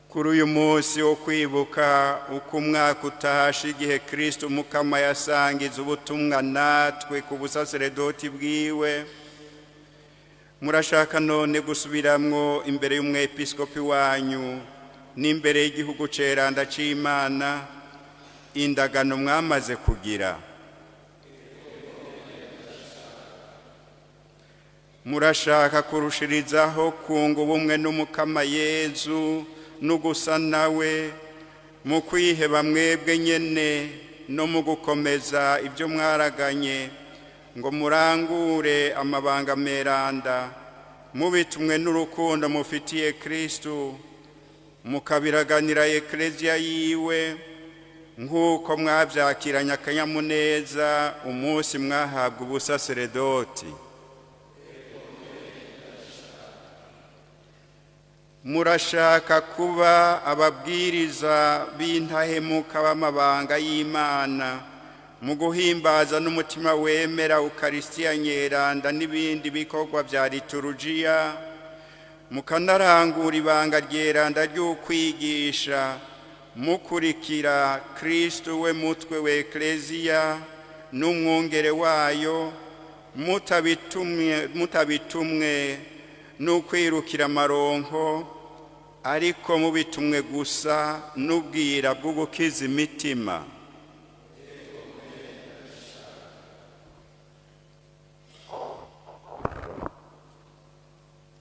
kuri uyu munsi wo kwibuka uko umwaka utashe igihe Kristo Umukama yasangiza ubutumwa natwe ku busaseredoti bwiwe, murashaka none gusubiramwo imbere y'umwepiskopi wanyu n'imbere y'igihugu ceranda c'Imana indagano mwamaze kugira. Murashaka kurushirizaho kunga ubumwe n'Umukama Yezu no gusa nawe mu kwiheba mwebwe nyene no mu gukomeza ibyo mwaraganye, ngo murangure amabanga meranda mubitumwe n'urukundo mufitiye Kristu, mukabiraganira Ekleziya yiwe nk'uko mwavyakiranye akanyamuneza umunsi mwahabwa ubusaseredoti. Murashaka kuba ababwiriza b'intahemuka b'amabanga y'Imana mu guhimbaza n'umutima wemera Ukaristiya nyeranda n'ibindi bikorwa vya liturujia, mukanarangura ibanga ryeranda ry'ukwigisha mukurikira Kristo we mutwe wa Ekleziya n'umwungere wayo, mutabitumwe n'ukwirukira amaronko, ariko mubitumwe gusa n'ubwira bwo gukiza imitima.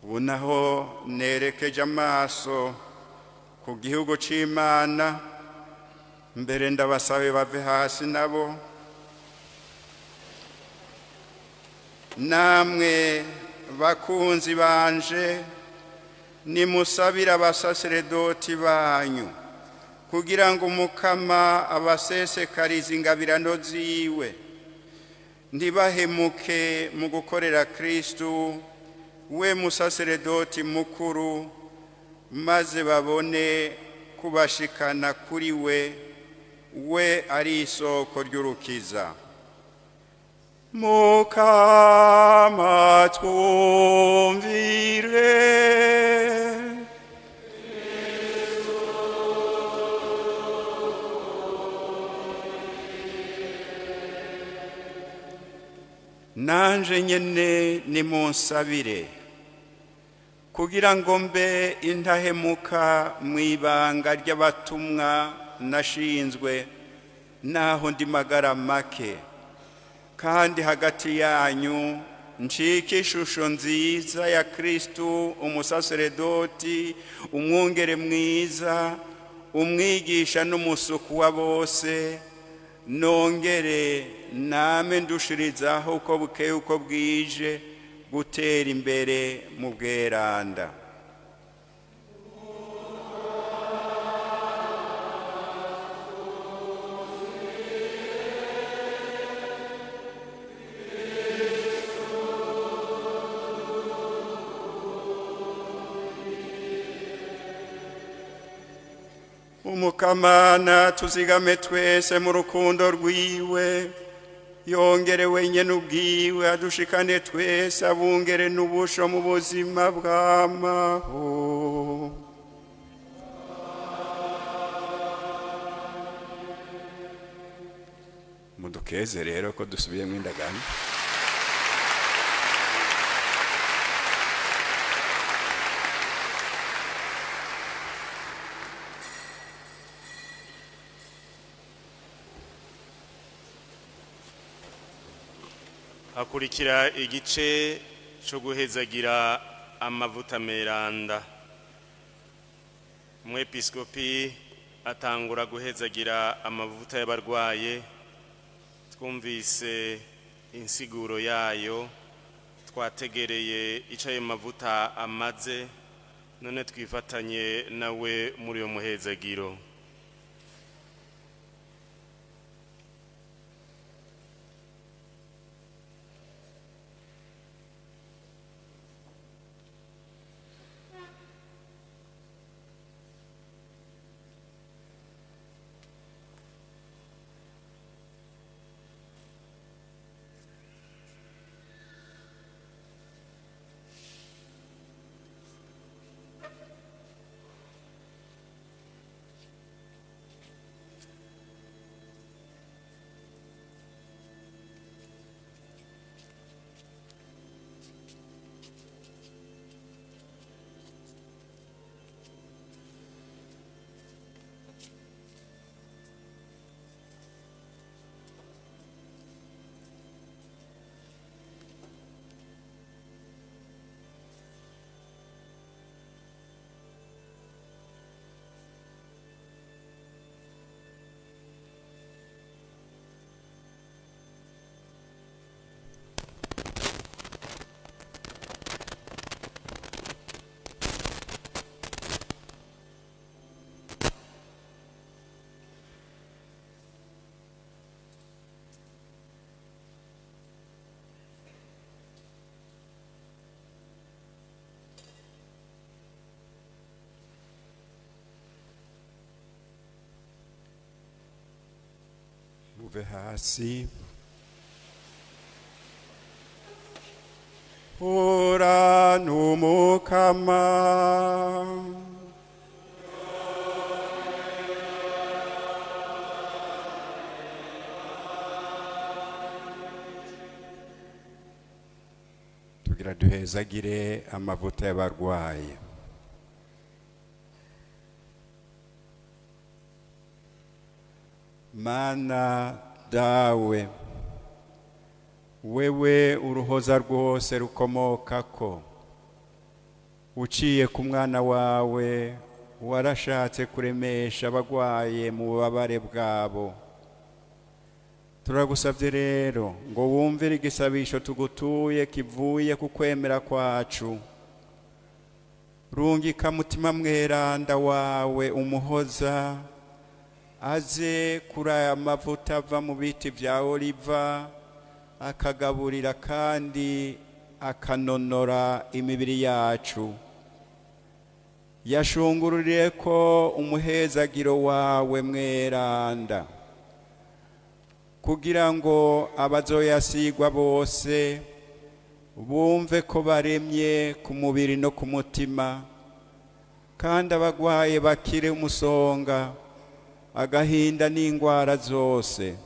Ubu naho nerekeje amaso ku gihugu c'Imana, mbere ndabasabe bave hasi nabo. Namwe bakunzi banje, nimusabire abasaseredoti banyu kugira ngo Umukama abasesekarize ingabirano ziwe. Ntibahemuke mu gukorera Kristu, we musaseredoti mukuru, maze babone kubashikana kuri we, we ari isoko ry'urukiza. Mukama twumvire. Nanje nyene nimunsabire kugira ngo mbe intahemuka mu ibanga ry'abatumwa nashinzwe, naho ndi magara make, kandi hagati yanyu ncike ishusho nziza ya Kristu, umusaseredoti, umwungere mwiza, umwigisha n'umusuku wa bose. Nongere name ndushirizaho uko bukeye uko bwije gutera imbere mu bweranda. Umukamana tuzigame twese mu rukundo rwiwe, yongere wenyine ubwiwe adushikane twese abungere n'ubusho mu buzima bw'amaho. Mudukeze rero ko dusubiyemo indagano. Hakurikira igice cyo guhezagira amavuta meranda. Umwepiskopi atangura guhezagira amavuta y'abarwaye. Twumvise insiguro yayo, twategereye icyo ayo mavuta amaze, none twifatanye nawe muri uyo muhezagiro. Muve hasi. Ora n'Umukama. Tugira duhezagire amavuta y'abarwayi. Mana dawe, wewe uruhoza rwose rukomokako, uciye ku mwana wawe warashatse kuremesha abagwaye mu bubabare bwabo. Turagusabye rero ngo wumvire igisabisho tugutuye kivuye ku kwemera kwacu. Rungika mutima mweranda wawe umuhoza, aze kuri aya mavuta ava mu biti bya oliva, akagaburira kandi akanonora imibiri yacu. Yashungururiye ko umuhezagiro wawe mweranda, kugira ngo abazoyasigwa bose bumve ko baremye ku mubiri no ku mutima, kandi abagwaye bakire umusonga, agahinda n'ingwara zose.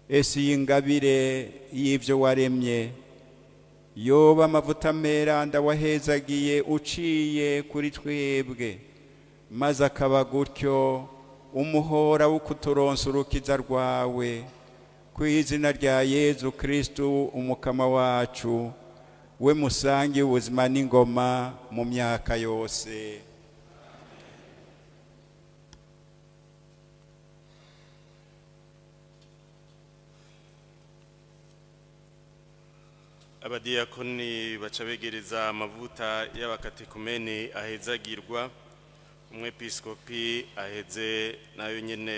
Ese iyi ngabire y'ibyo waremye yoba amavuta meranda wahezagiye uciye kuri twebwe, maze akaba gutyo umuhora wo kuturonsa urukiza rwawe, ku izina rya Yezu Kristu umukama wacu, we musangiye ubuzima n'ingoma mu myaka yose. Abadiyakoni baca begereza amavuta y'abakatekumeni ahezagirwa, umwepiskopi aheze nayo nyene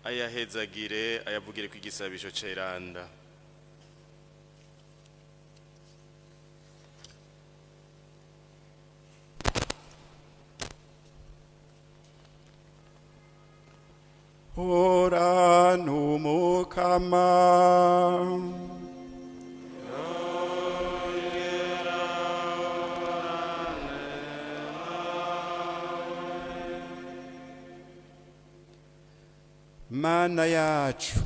ayahezagire, ayavugire ku igisabisho ceranda. Hora n'umukama. Mana yacu,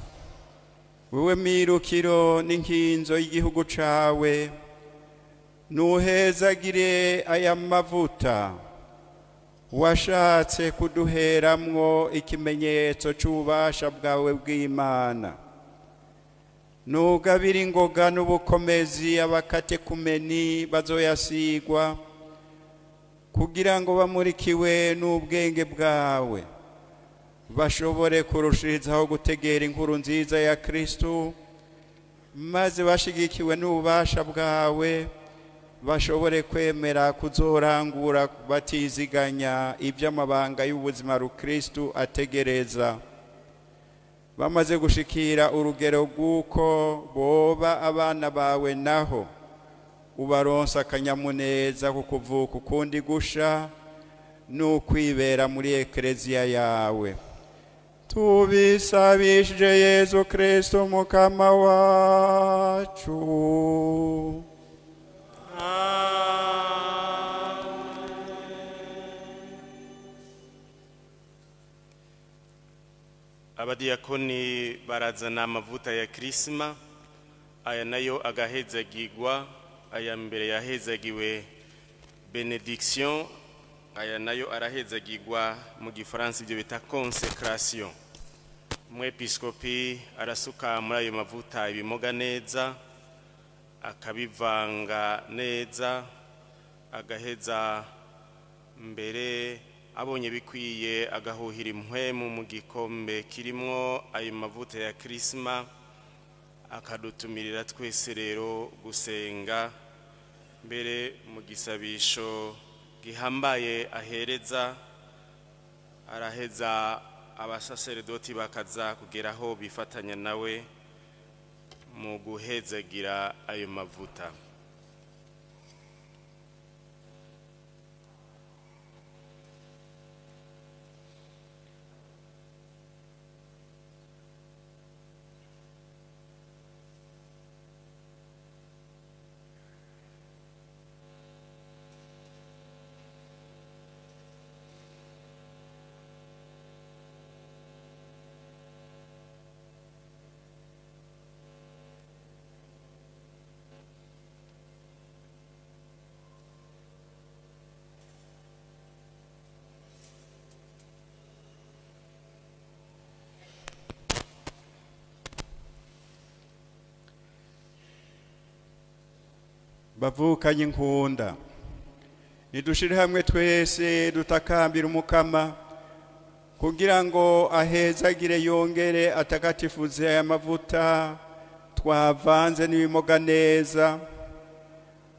wewe mirukiro n'inkinzo y'igihugu cawe, nuhezagire aya mavuta washatse kuduheramwo ikimenyetso c'ububasha bwawe bw'Imana. Nugabire ingoga n'ubukomezi abakatekumeni bazoyasigwa, kugira ngo bamurikiwe n'ubwenge bwawe bashobore kurushirizaho gutegera inkuru nziza ya Kristu, maze bashigikiwe n'ububasha bwawe bashobore kwemera kuzorangura batiziganya iby'amabanga y'ubuzima rukristu ategereza. Bamaze gushikira urugero rw'uko boba abana bawe, naho ubaronsa akanyamuneza ko kuvuka ukundi gusha n'ukwibera muri ekleziya yawe. Tubisabishije Yezu Kristu mukama wacu. Abadiyakoni barazana amavuta ya Krisma, aya nayo agahezagirwa. Aya mbere yahezagiwe benediction, aya nayo arahezagirwa mu gifaransa ibyo bita consecration. Umwepiskopi arasuka muri ayo mavuta ibimoga neza, akabivanga neza, agaheza mbere abonye bikwiye agahuhira impwemu mu gikombe kirimwo ayo mavuta ya Krisma, akadutumirira twese rero gusenga mbere mu gisabisho gihambaye ahereza. Araheza abasaseredoti bakaza kugeraho bifatanya nawe mu guhezagira ayo mavuta. Bavukanye inkunda, nidushire hamwe twese dutakambira umukama kugira ngo ahezagire yongere atakatifuze aya mavuta twavanze n'ibimoga neza,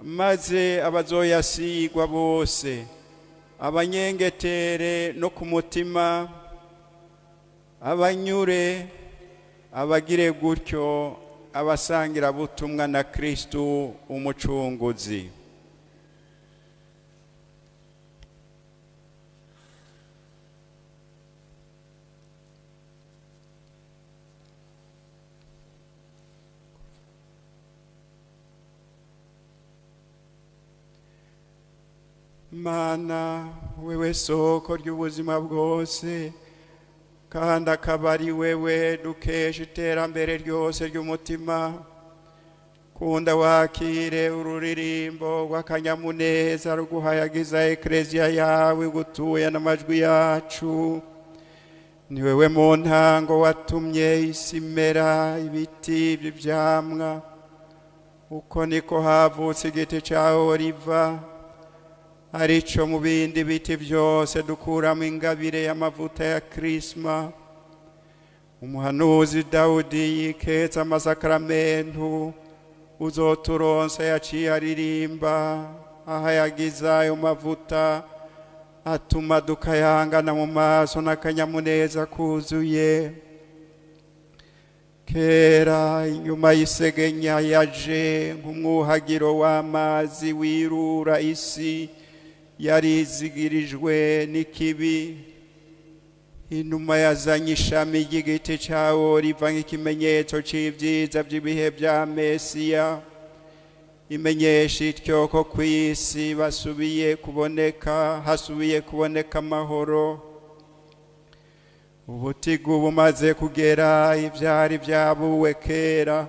maze abazoyasigwa bose abanyengetere no ku mutima, abanyure, abagire gutyo Abasangirabutumwa na Kristu umucunguzi. Mana, wewe soko ry'ubuzima bwose, kandi akaba ari wewe dukesha iterambere ryose ry'umutima, kunda wakire ururirimbo rw'akanyamuneza ruguhayagiza Ekleziya yawe gutuye n'amajwi yacu. Ni wewe mu ntango watumye isi imera ibiti by'ivyamwa, uko niko havutse igiti ca oliva, arico mu bindi biti byose dukuramo ingabire y'amavuta ya Krisma. Umuhanuzi Dawudi yiketsa amasakramentu uzoturonsa yaciye aririmba ahayagiza ayo mavuta atuma dukayangana mu maso n'akanyamuneza kuzuye. Kera inyuma y'isegenya yaje nk'umwuhagiro w'amazi wirura isi yarizigirijwe n'ikibi. Inuma yazanye ishami ry'igiti ca oliva nk'ikimenyetso c'ivyiza vy'ibihe vya Mesiya, imenyesha ityo ko kw'isi basubiye kuboneka, hasubiye kuboneka amahoro. Ubutigu bumaze kugera, ivyari vyabuwe kera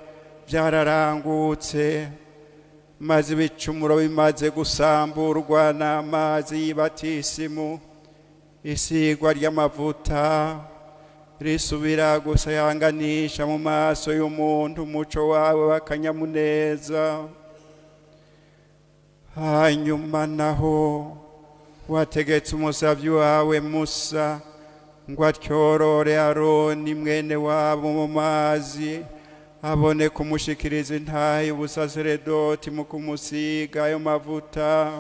vyararangutse, maze ibicumuro bimaze gusamburwa n'amazi y'ibatisimu, isigwa ry'amavuta risubira gusayanganisha mu maso y'umuntu umuco wawe w'akanyamuneza. Hanyuma naho wategetse umusavyi wawe Musa ngo atyorore Aroni mwene wabo mu mazi, abone kumushikiriza intahe y'ubusaseredoti mu kumusiga ayo mavuta.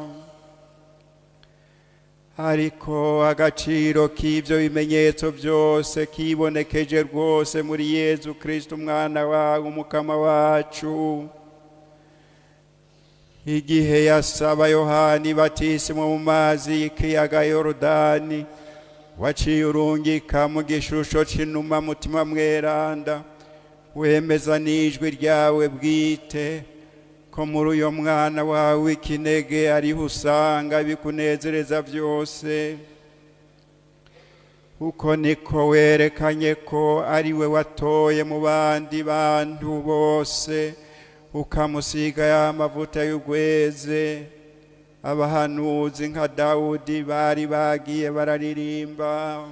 Ariko agaciro k'ivyo bimenyetso byose kibonekeje rwose muri Yezu Kristo umwana wawe umukama wacu. Igihe yasaba Yohani batisimu mu mazi y'ikiyaga Yorodani, waciye urungika mu gishusho c'inuma Mutima Mweranda, wemeza n'ijwi ryawe bwite ko muri uyo mwana wawe w'ikinege ariho usanga ibikunezereza byose. Uko niko werekanye ko ari we watoye mu bandi bantu bose, ukamusiga ya mavuta y'ugweze. Abahanuzi nka Dawudi bari bagiye bararirimba.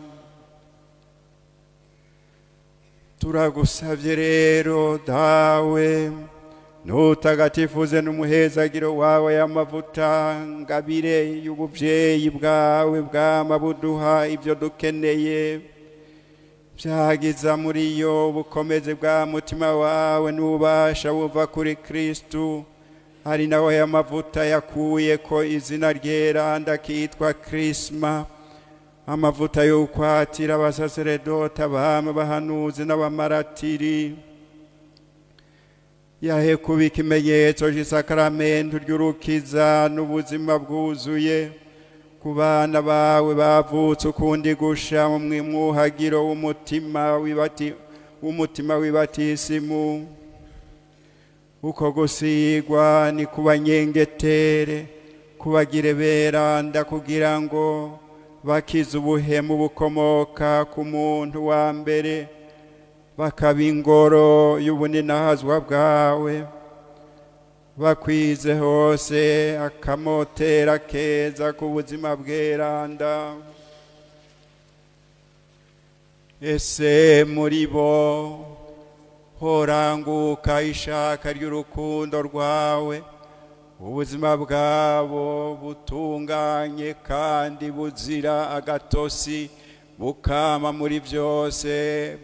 Turagusavye rero Dawe, ntutagatifuze n'umuhezagiro wawe y'amavuta ngabire y'ubuvyeyi bwawe bwama buduha ibyo dukeneye, vyagiza muri yo ubukomezi bwa mutima wawe n'ububasha buva kuri Kristu, ari nawe y'amavuta yakuye ko izina ryeranda kitwa Krisma, amavuta y'ukwatira abasaseredoti, abami, abahanuzi n'abamaratiri. Yahe kuba ikimenyetso cy'isakaramentu ry'urukiza n'ubuzima bwuzuye ku bana bawe bavutse ukundi gusha mu mwuhagiro w'umutima w'ibatisimu. Uko gusigwa ni kubanyengetere, kubagire beranda, kugira ngo bakize ubuhemu bukomoka ku muntu wa mbere, bakaba ingoro y'ubuninahazwa bwawe, bakwize hose akamotera keza k'ubuzima bweranda. Ese muri bo horanguka ishaka ry'urukundo rwawe, ubuzima bwabo butunganye kandi buzira agatosi, bukama muri byose,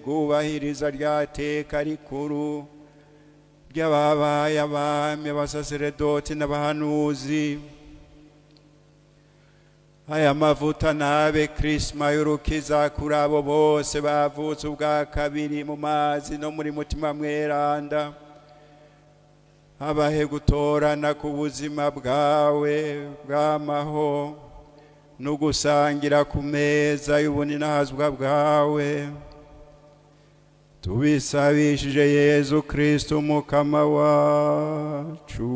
bwubahiriza rya teka rikuru ry'ababaye abami, abasaseredoti n'abahanuzi. Aya mavuta nabe Krisma y'urukiza kuri abo bose bavutse ubwa kabiri mu mazi no muri Mutima Mweranda. Abahe gutorana ku buzima bwawe bw'amaho no gusangira ku meza y'ubuninahazwa bwawe. Tubisabishije Yezu Kristo Umukama wacu.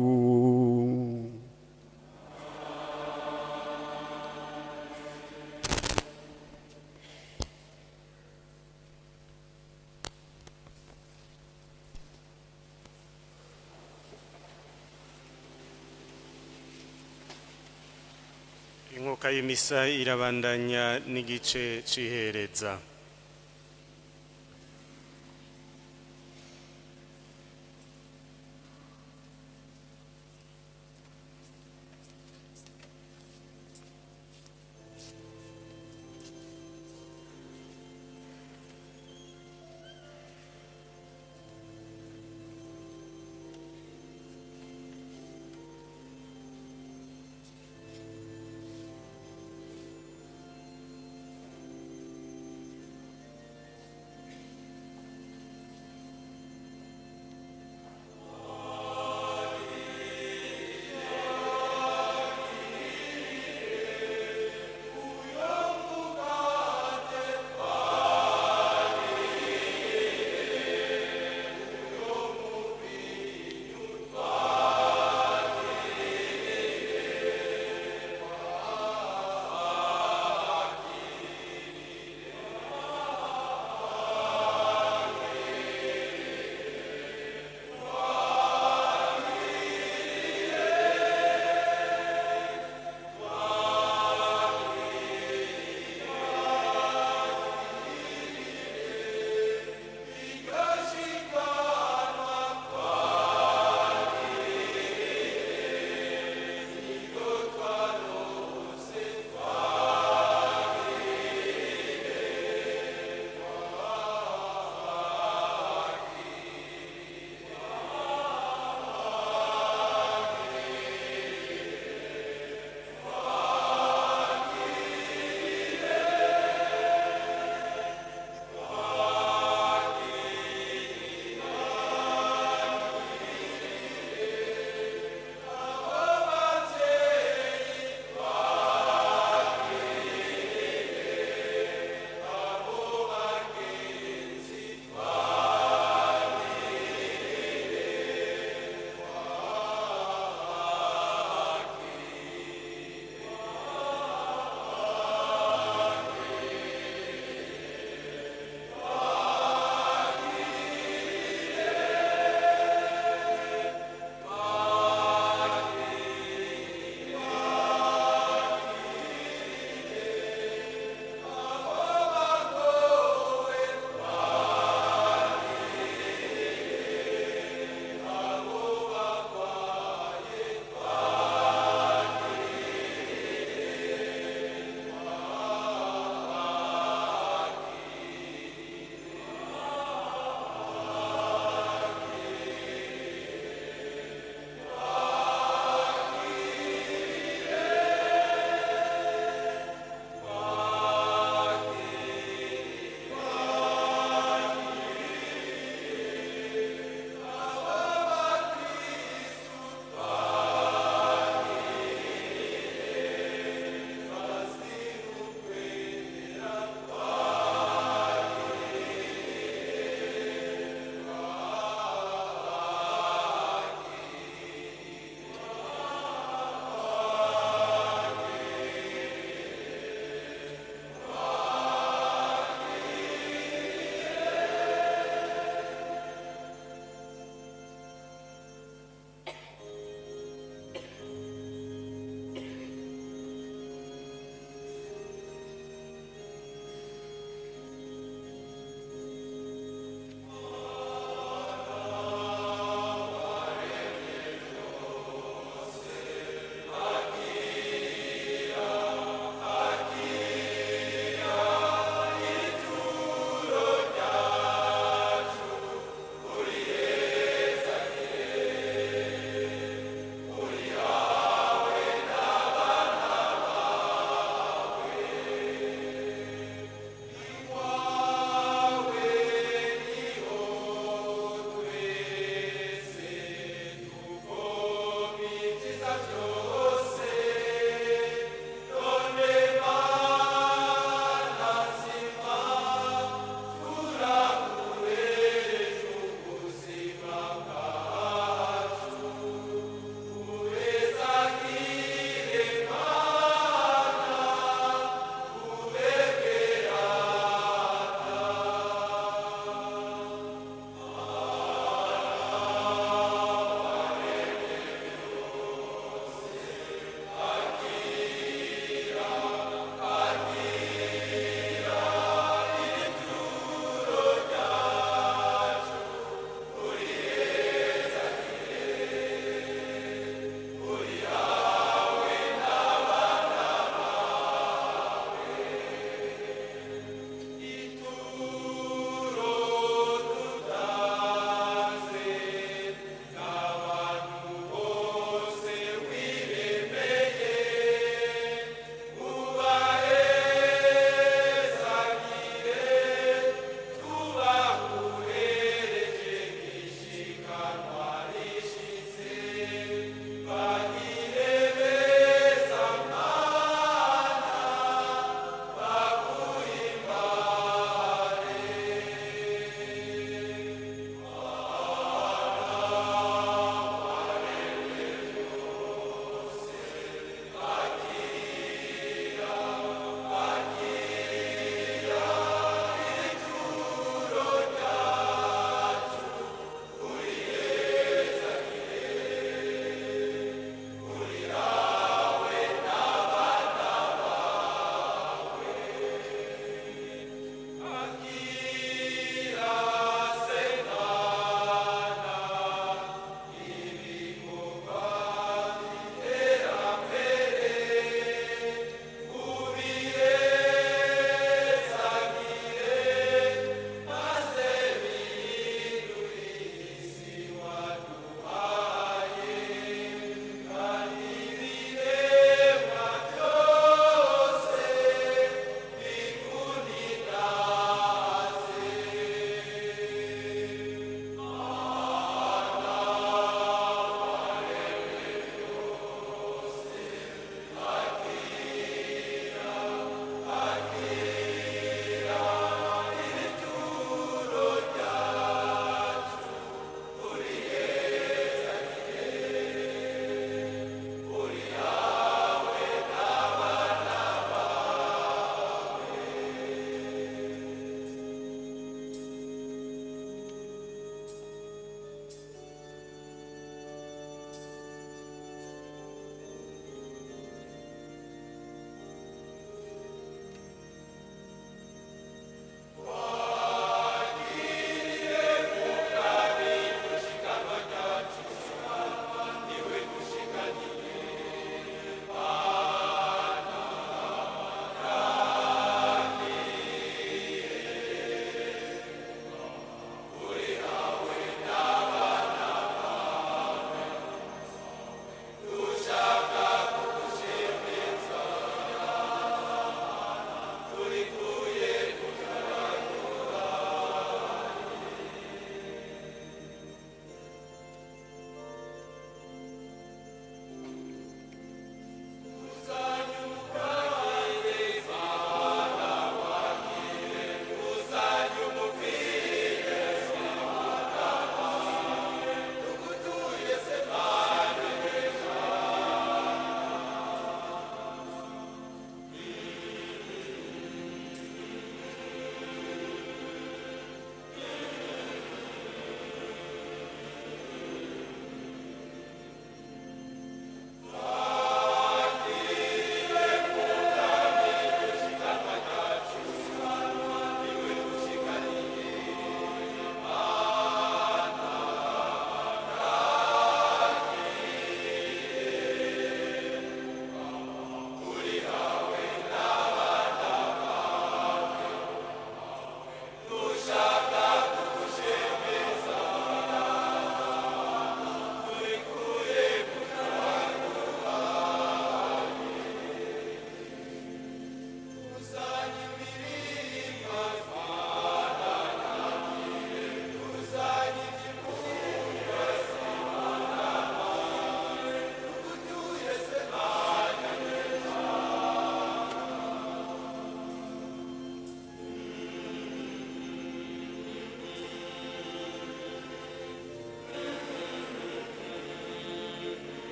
Inkuka y'imisa irabandanya n'igice c'ihereza.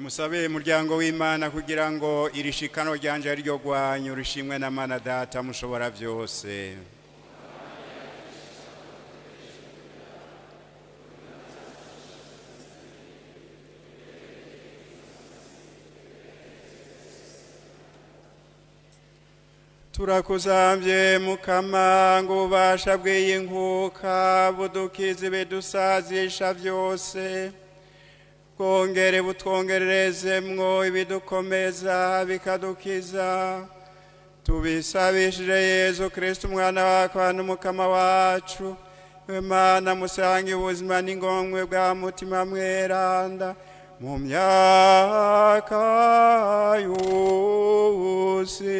Nimusabe muryango w'Imana kugira ngo iri shikano ryanje ari ryo rwanyu rishimwe na Mana Data mushobora byose. Turakuzambye Mukama ngo ububasha bw'iyi nkuka budukize ibidusazisha byose, bwongere butwongererezemwo ibidukomeza bikadukiza. Tubisabishije Yezu Kristo umwana wawe n'Umukama wacu. Imana musange ubuzima n'ingomwe bwa Mutima Mweranda mu myaka yose.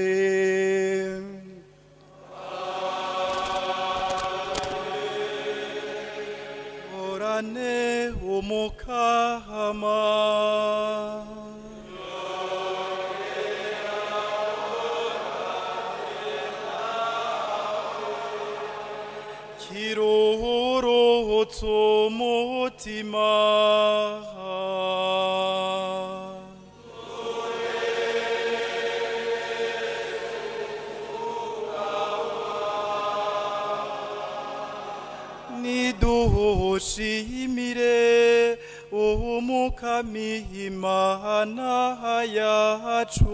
Horane Umukama. Kiruhurutse umutima. Nidushimire Umukama Imana yacu.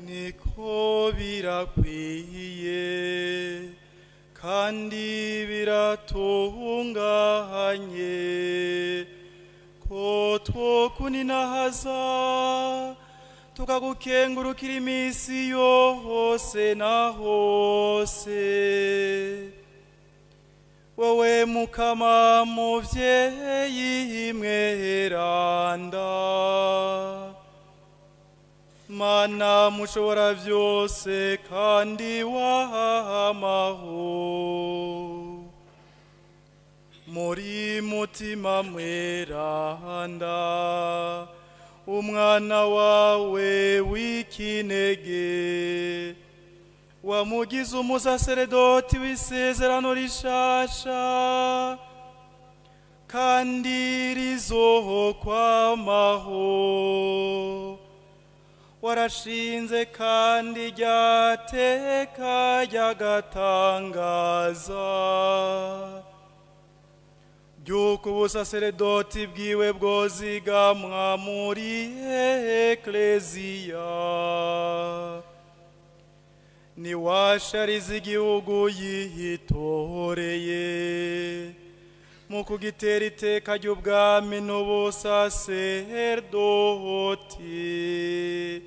Niko birakwiye kandi biratunganye ko twokuninahaza tukagukengurukira iminsi yose na hose. Wowe Mukama muvyeyi mweranda, Mana mushobora byose kandi wahamaho, muri Mutima Mweranda umwana wawe w'ikinege wamugize umusaseredoti w'isezerano rishasha kandi rizokwamaho. Warashinze kandi ryateka ryagatangaza ry'uko ubusaseredoti bwiwe bwozigamwa muri Ekleziya. Niwashariza igihugu yihitoreye mu kugitera iteka ry'ubwami n'ubusaserdoti,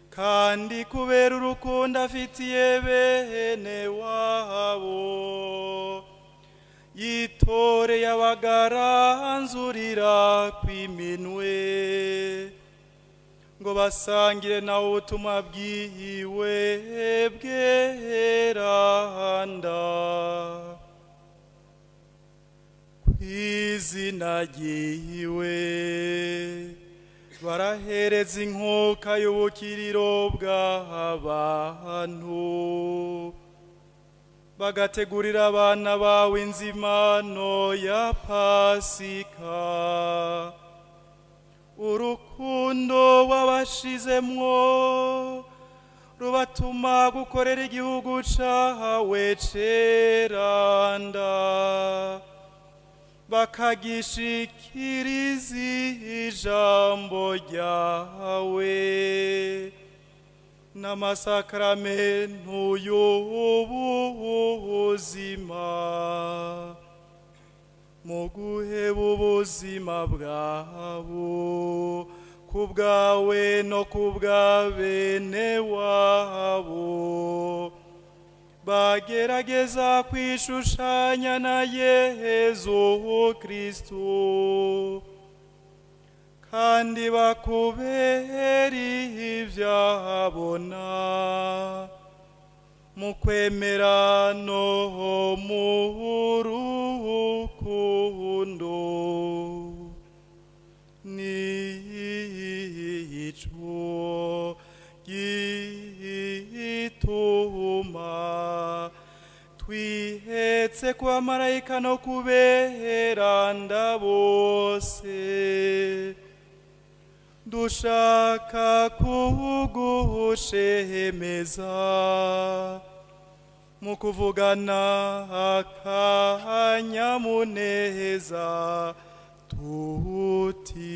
kandi kubera urukundo afitiye bene wabo yitoreye abagaranzurira kw'iminwe ngo basangire nawe ubutumwa bwiwe bweranda. Kw'izina ryiwe barahereza inkuka y'ubukiriro bw'abantu, bagategurira abana bawe inzimano ya Pasika. Urukundo wabashizemwo rubatuma gukorera igihugu cawe ceranda, bakagishikiriza ijambo ryawe n'amasakramentu y'ubuzima. Mu guheba ubuzima bwabo ku bwawe no ku bwa bene wabo, bagerageza kwishushanya na Yezu Kristo kandi bakubera ivyabona mu kwemera no mu rukundo. Twihetse ku bamarayika no kuberanda bose, dushaka kugushemeza mu kuvugana akanyamuneza tuti: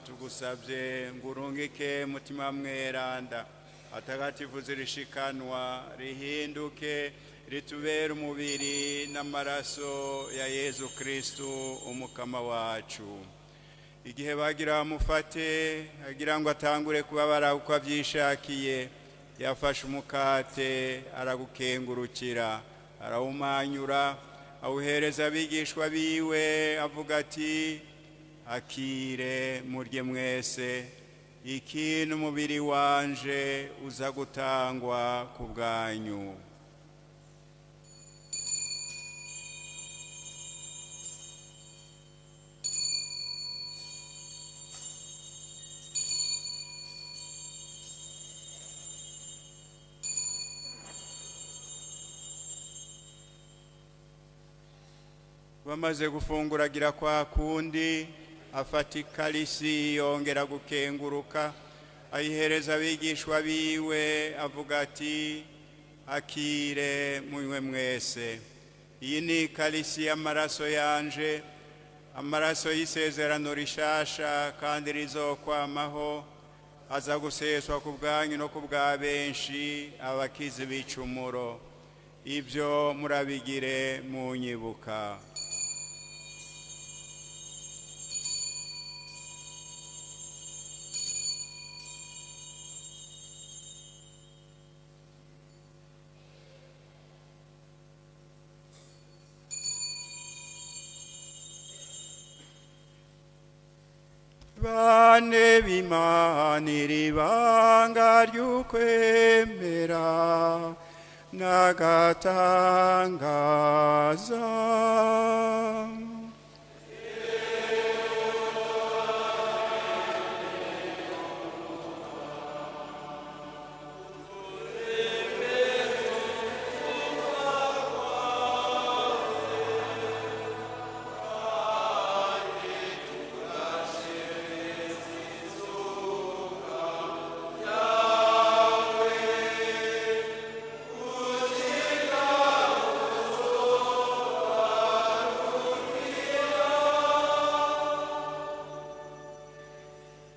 Tugusabye ngo urungike Mutima Mweranda atagatifu zirishikanwa rihinduke ritubere umubiri n'amaraso ya Yezu Kristu umukama wacu. Igihe bagira bamufate agira ngo atangure kubabara uko avyishakiye, yafashe umukate aragukengurukira, arawumanyura, awuhereza abigishwa biwe, avuga ati: "Akire murye mwese, iki n'umubiri wanje uza gutangwa ku bwanyu." Bamaze gufunguragira kwa kundi, afata ikarisi yongera gukenguruka, ayihereza abigishwa biwe, avuga ati: "Akire munywe mwese, iyi ni ikarisi y'amaraso yanje, amaraso y'isezerano rishasha kandi rizokwamaho, aza guseswa ku bwanyu no ku bwa benshi abakizi b'icumuro. Ibyo murabigire munyibuka." Bane b'Imana, iri banga ry'ukwemera n'agatangaza.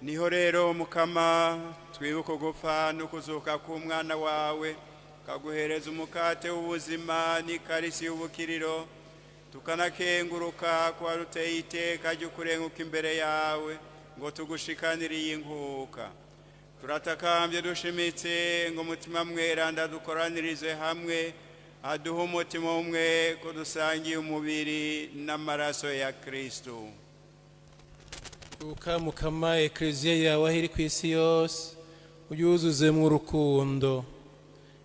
Niho rero Mukama twibuka gupfa no kuzuka k'umwana wawe, kaguhereza umukate w'ubuzima n'ikarisi y'ubukiriro, tukanakenguruka ko waruteye iteka ry'ukurenguka imbere yawe ngo tugushikanire iyi nkuka. Turatakambye dushimitse ngo Mutima Mweranda dukoranirize hamwe, aduhe umutima umwe ko dusangiye umubiri n'amaraso ya Kristu. Ibuka Mukama ekleziya yawe aho iri ku isi yose, uyuzuzemo urukundo.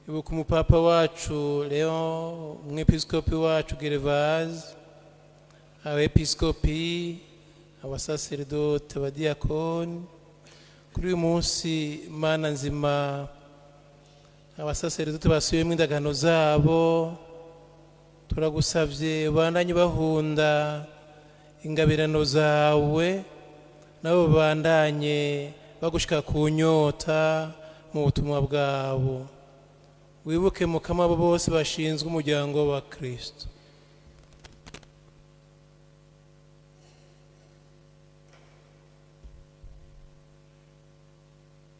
Ibuka umupapa wacu Leon, umwepiskopi wacu Gervase, abepiskopi, abasaseredoti, abadiyakoni. Kuri uyu munsi Mana nzima, abasaseredoti basubiyemo indagano zabo, turagusavye ubandanye bahunda ingabirano zawe. Nabo babandanye bagushika ku nyota mu butumwa bwabo. Wibuke Mukama abo bose bashinzwe umuryango wa Kristo.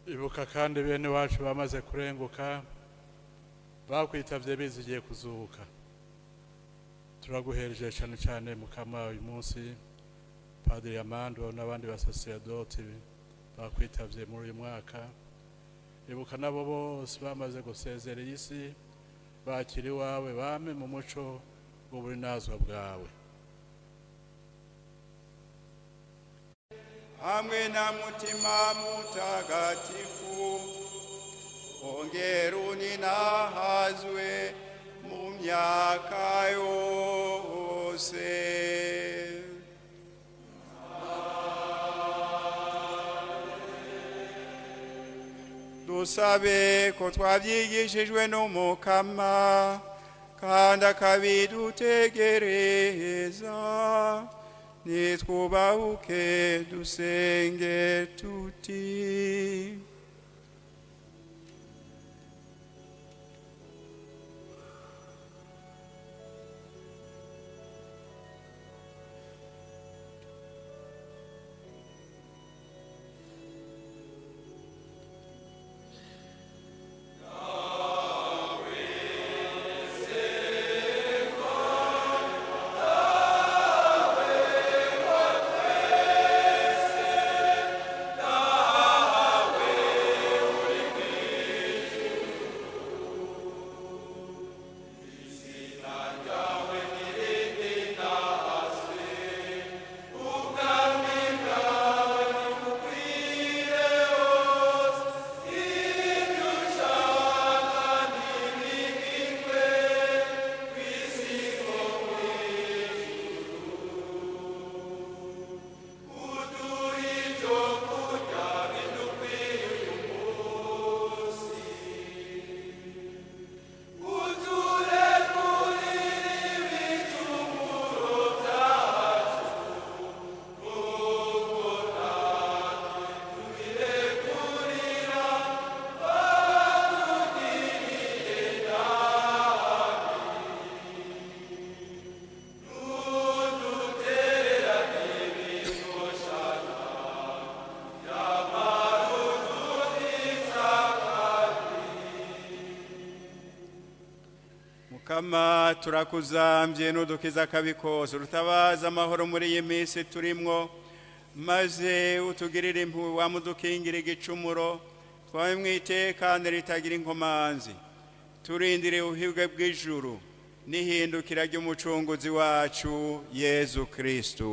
Ibuka kandi bene wacu bamaze kurenguka, bakwitavye bizigiye kuzuka. Turaguhereje cyane cyane Mukama uyu munsi Padiri Amando n'abandi basaserdoti bakwitavye muri uyu mwaka. Ibuka nabo bose bamaze gusezera iyi si, bakiri iwawe bame mu muco w'uburinazwa bwawe. Hamwe na Mutima Mutagatifu, ongera uninahazwe mu myaka yose. Dusabe ko twabyigishijwe n'Umukama kandi akabidutegereza, nitwubahuke dusenge tuti: Mukama turakuzambye n'udukiza akabi kose, urutabaza amahoro muri iyi minsi turimwo, maze utugirire impuhwe wamudukingira igicumuro, twabe mu itekane ritagira inkomanzi, turindire ubuhibwe bw'ijuru n'ihindukira ry'umucunguzi wacu Yezu Kristu.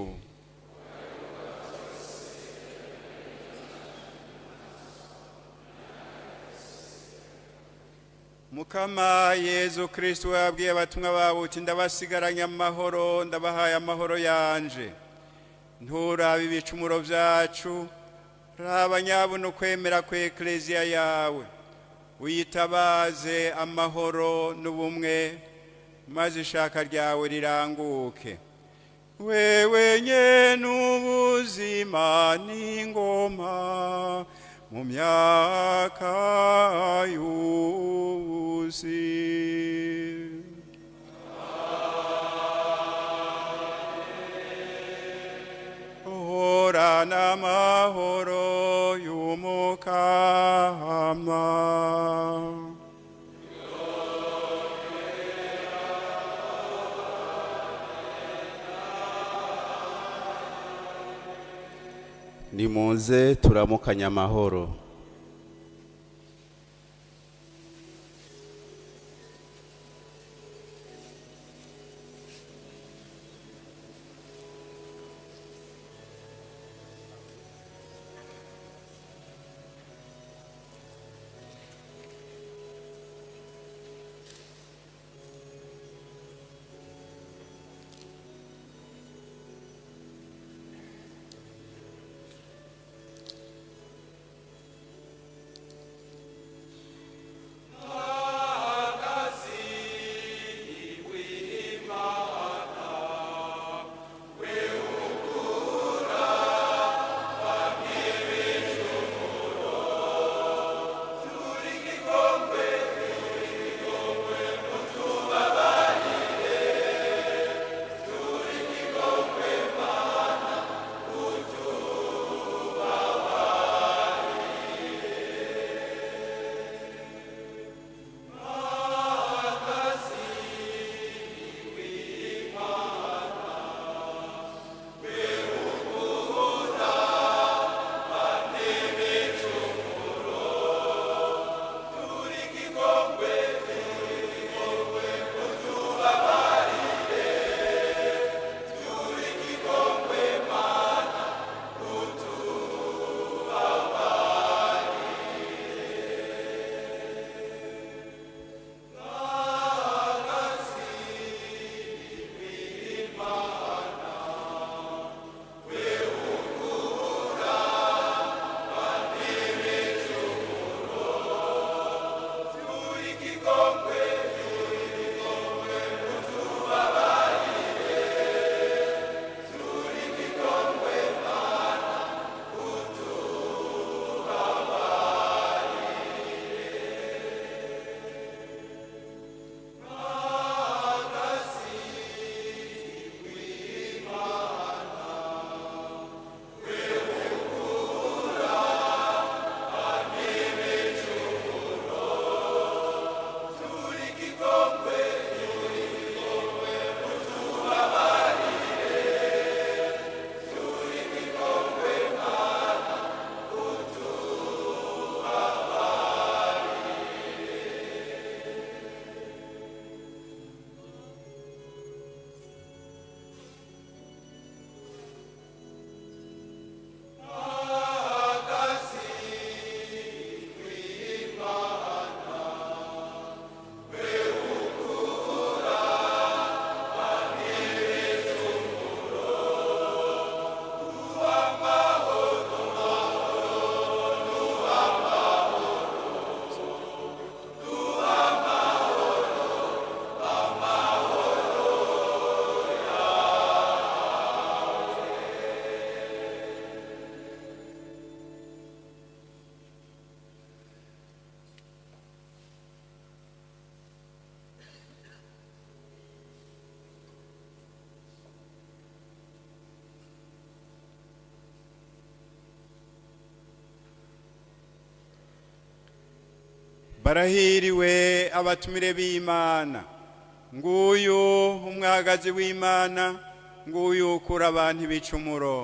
Mukama Yezu Kristu yabwiye abatumwa bawe uti: ndabasigaranye amahoro, ndabahaye amahoro yanje. Nturabe ibicumuro byacu, raba nyabuna ukwemera kwa Ekleziya yawe, uyitabaze amahoro n'ubumwe, maze ishaka ryawe riranguke. Wewe nyene ubuzima n'ingoma mu myaka yose. Uhorana amahoro y'Umukama. Nimuze turamukanya amahoro. Barahiriwe abatumire b'Imana. Nguyu umwagazi w'Imana, nguyu ukura abantu ibicumuro.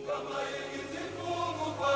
Kama igizifungu kwa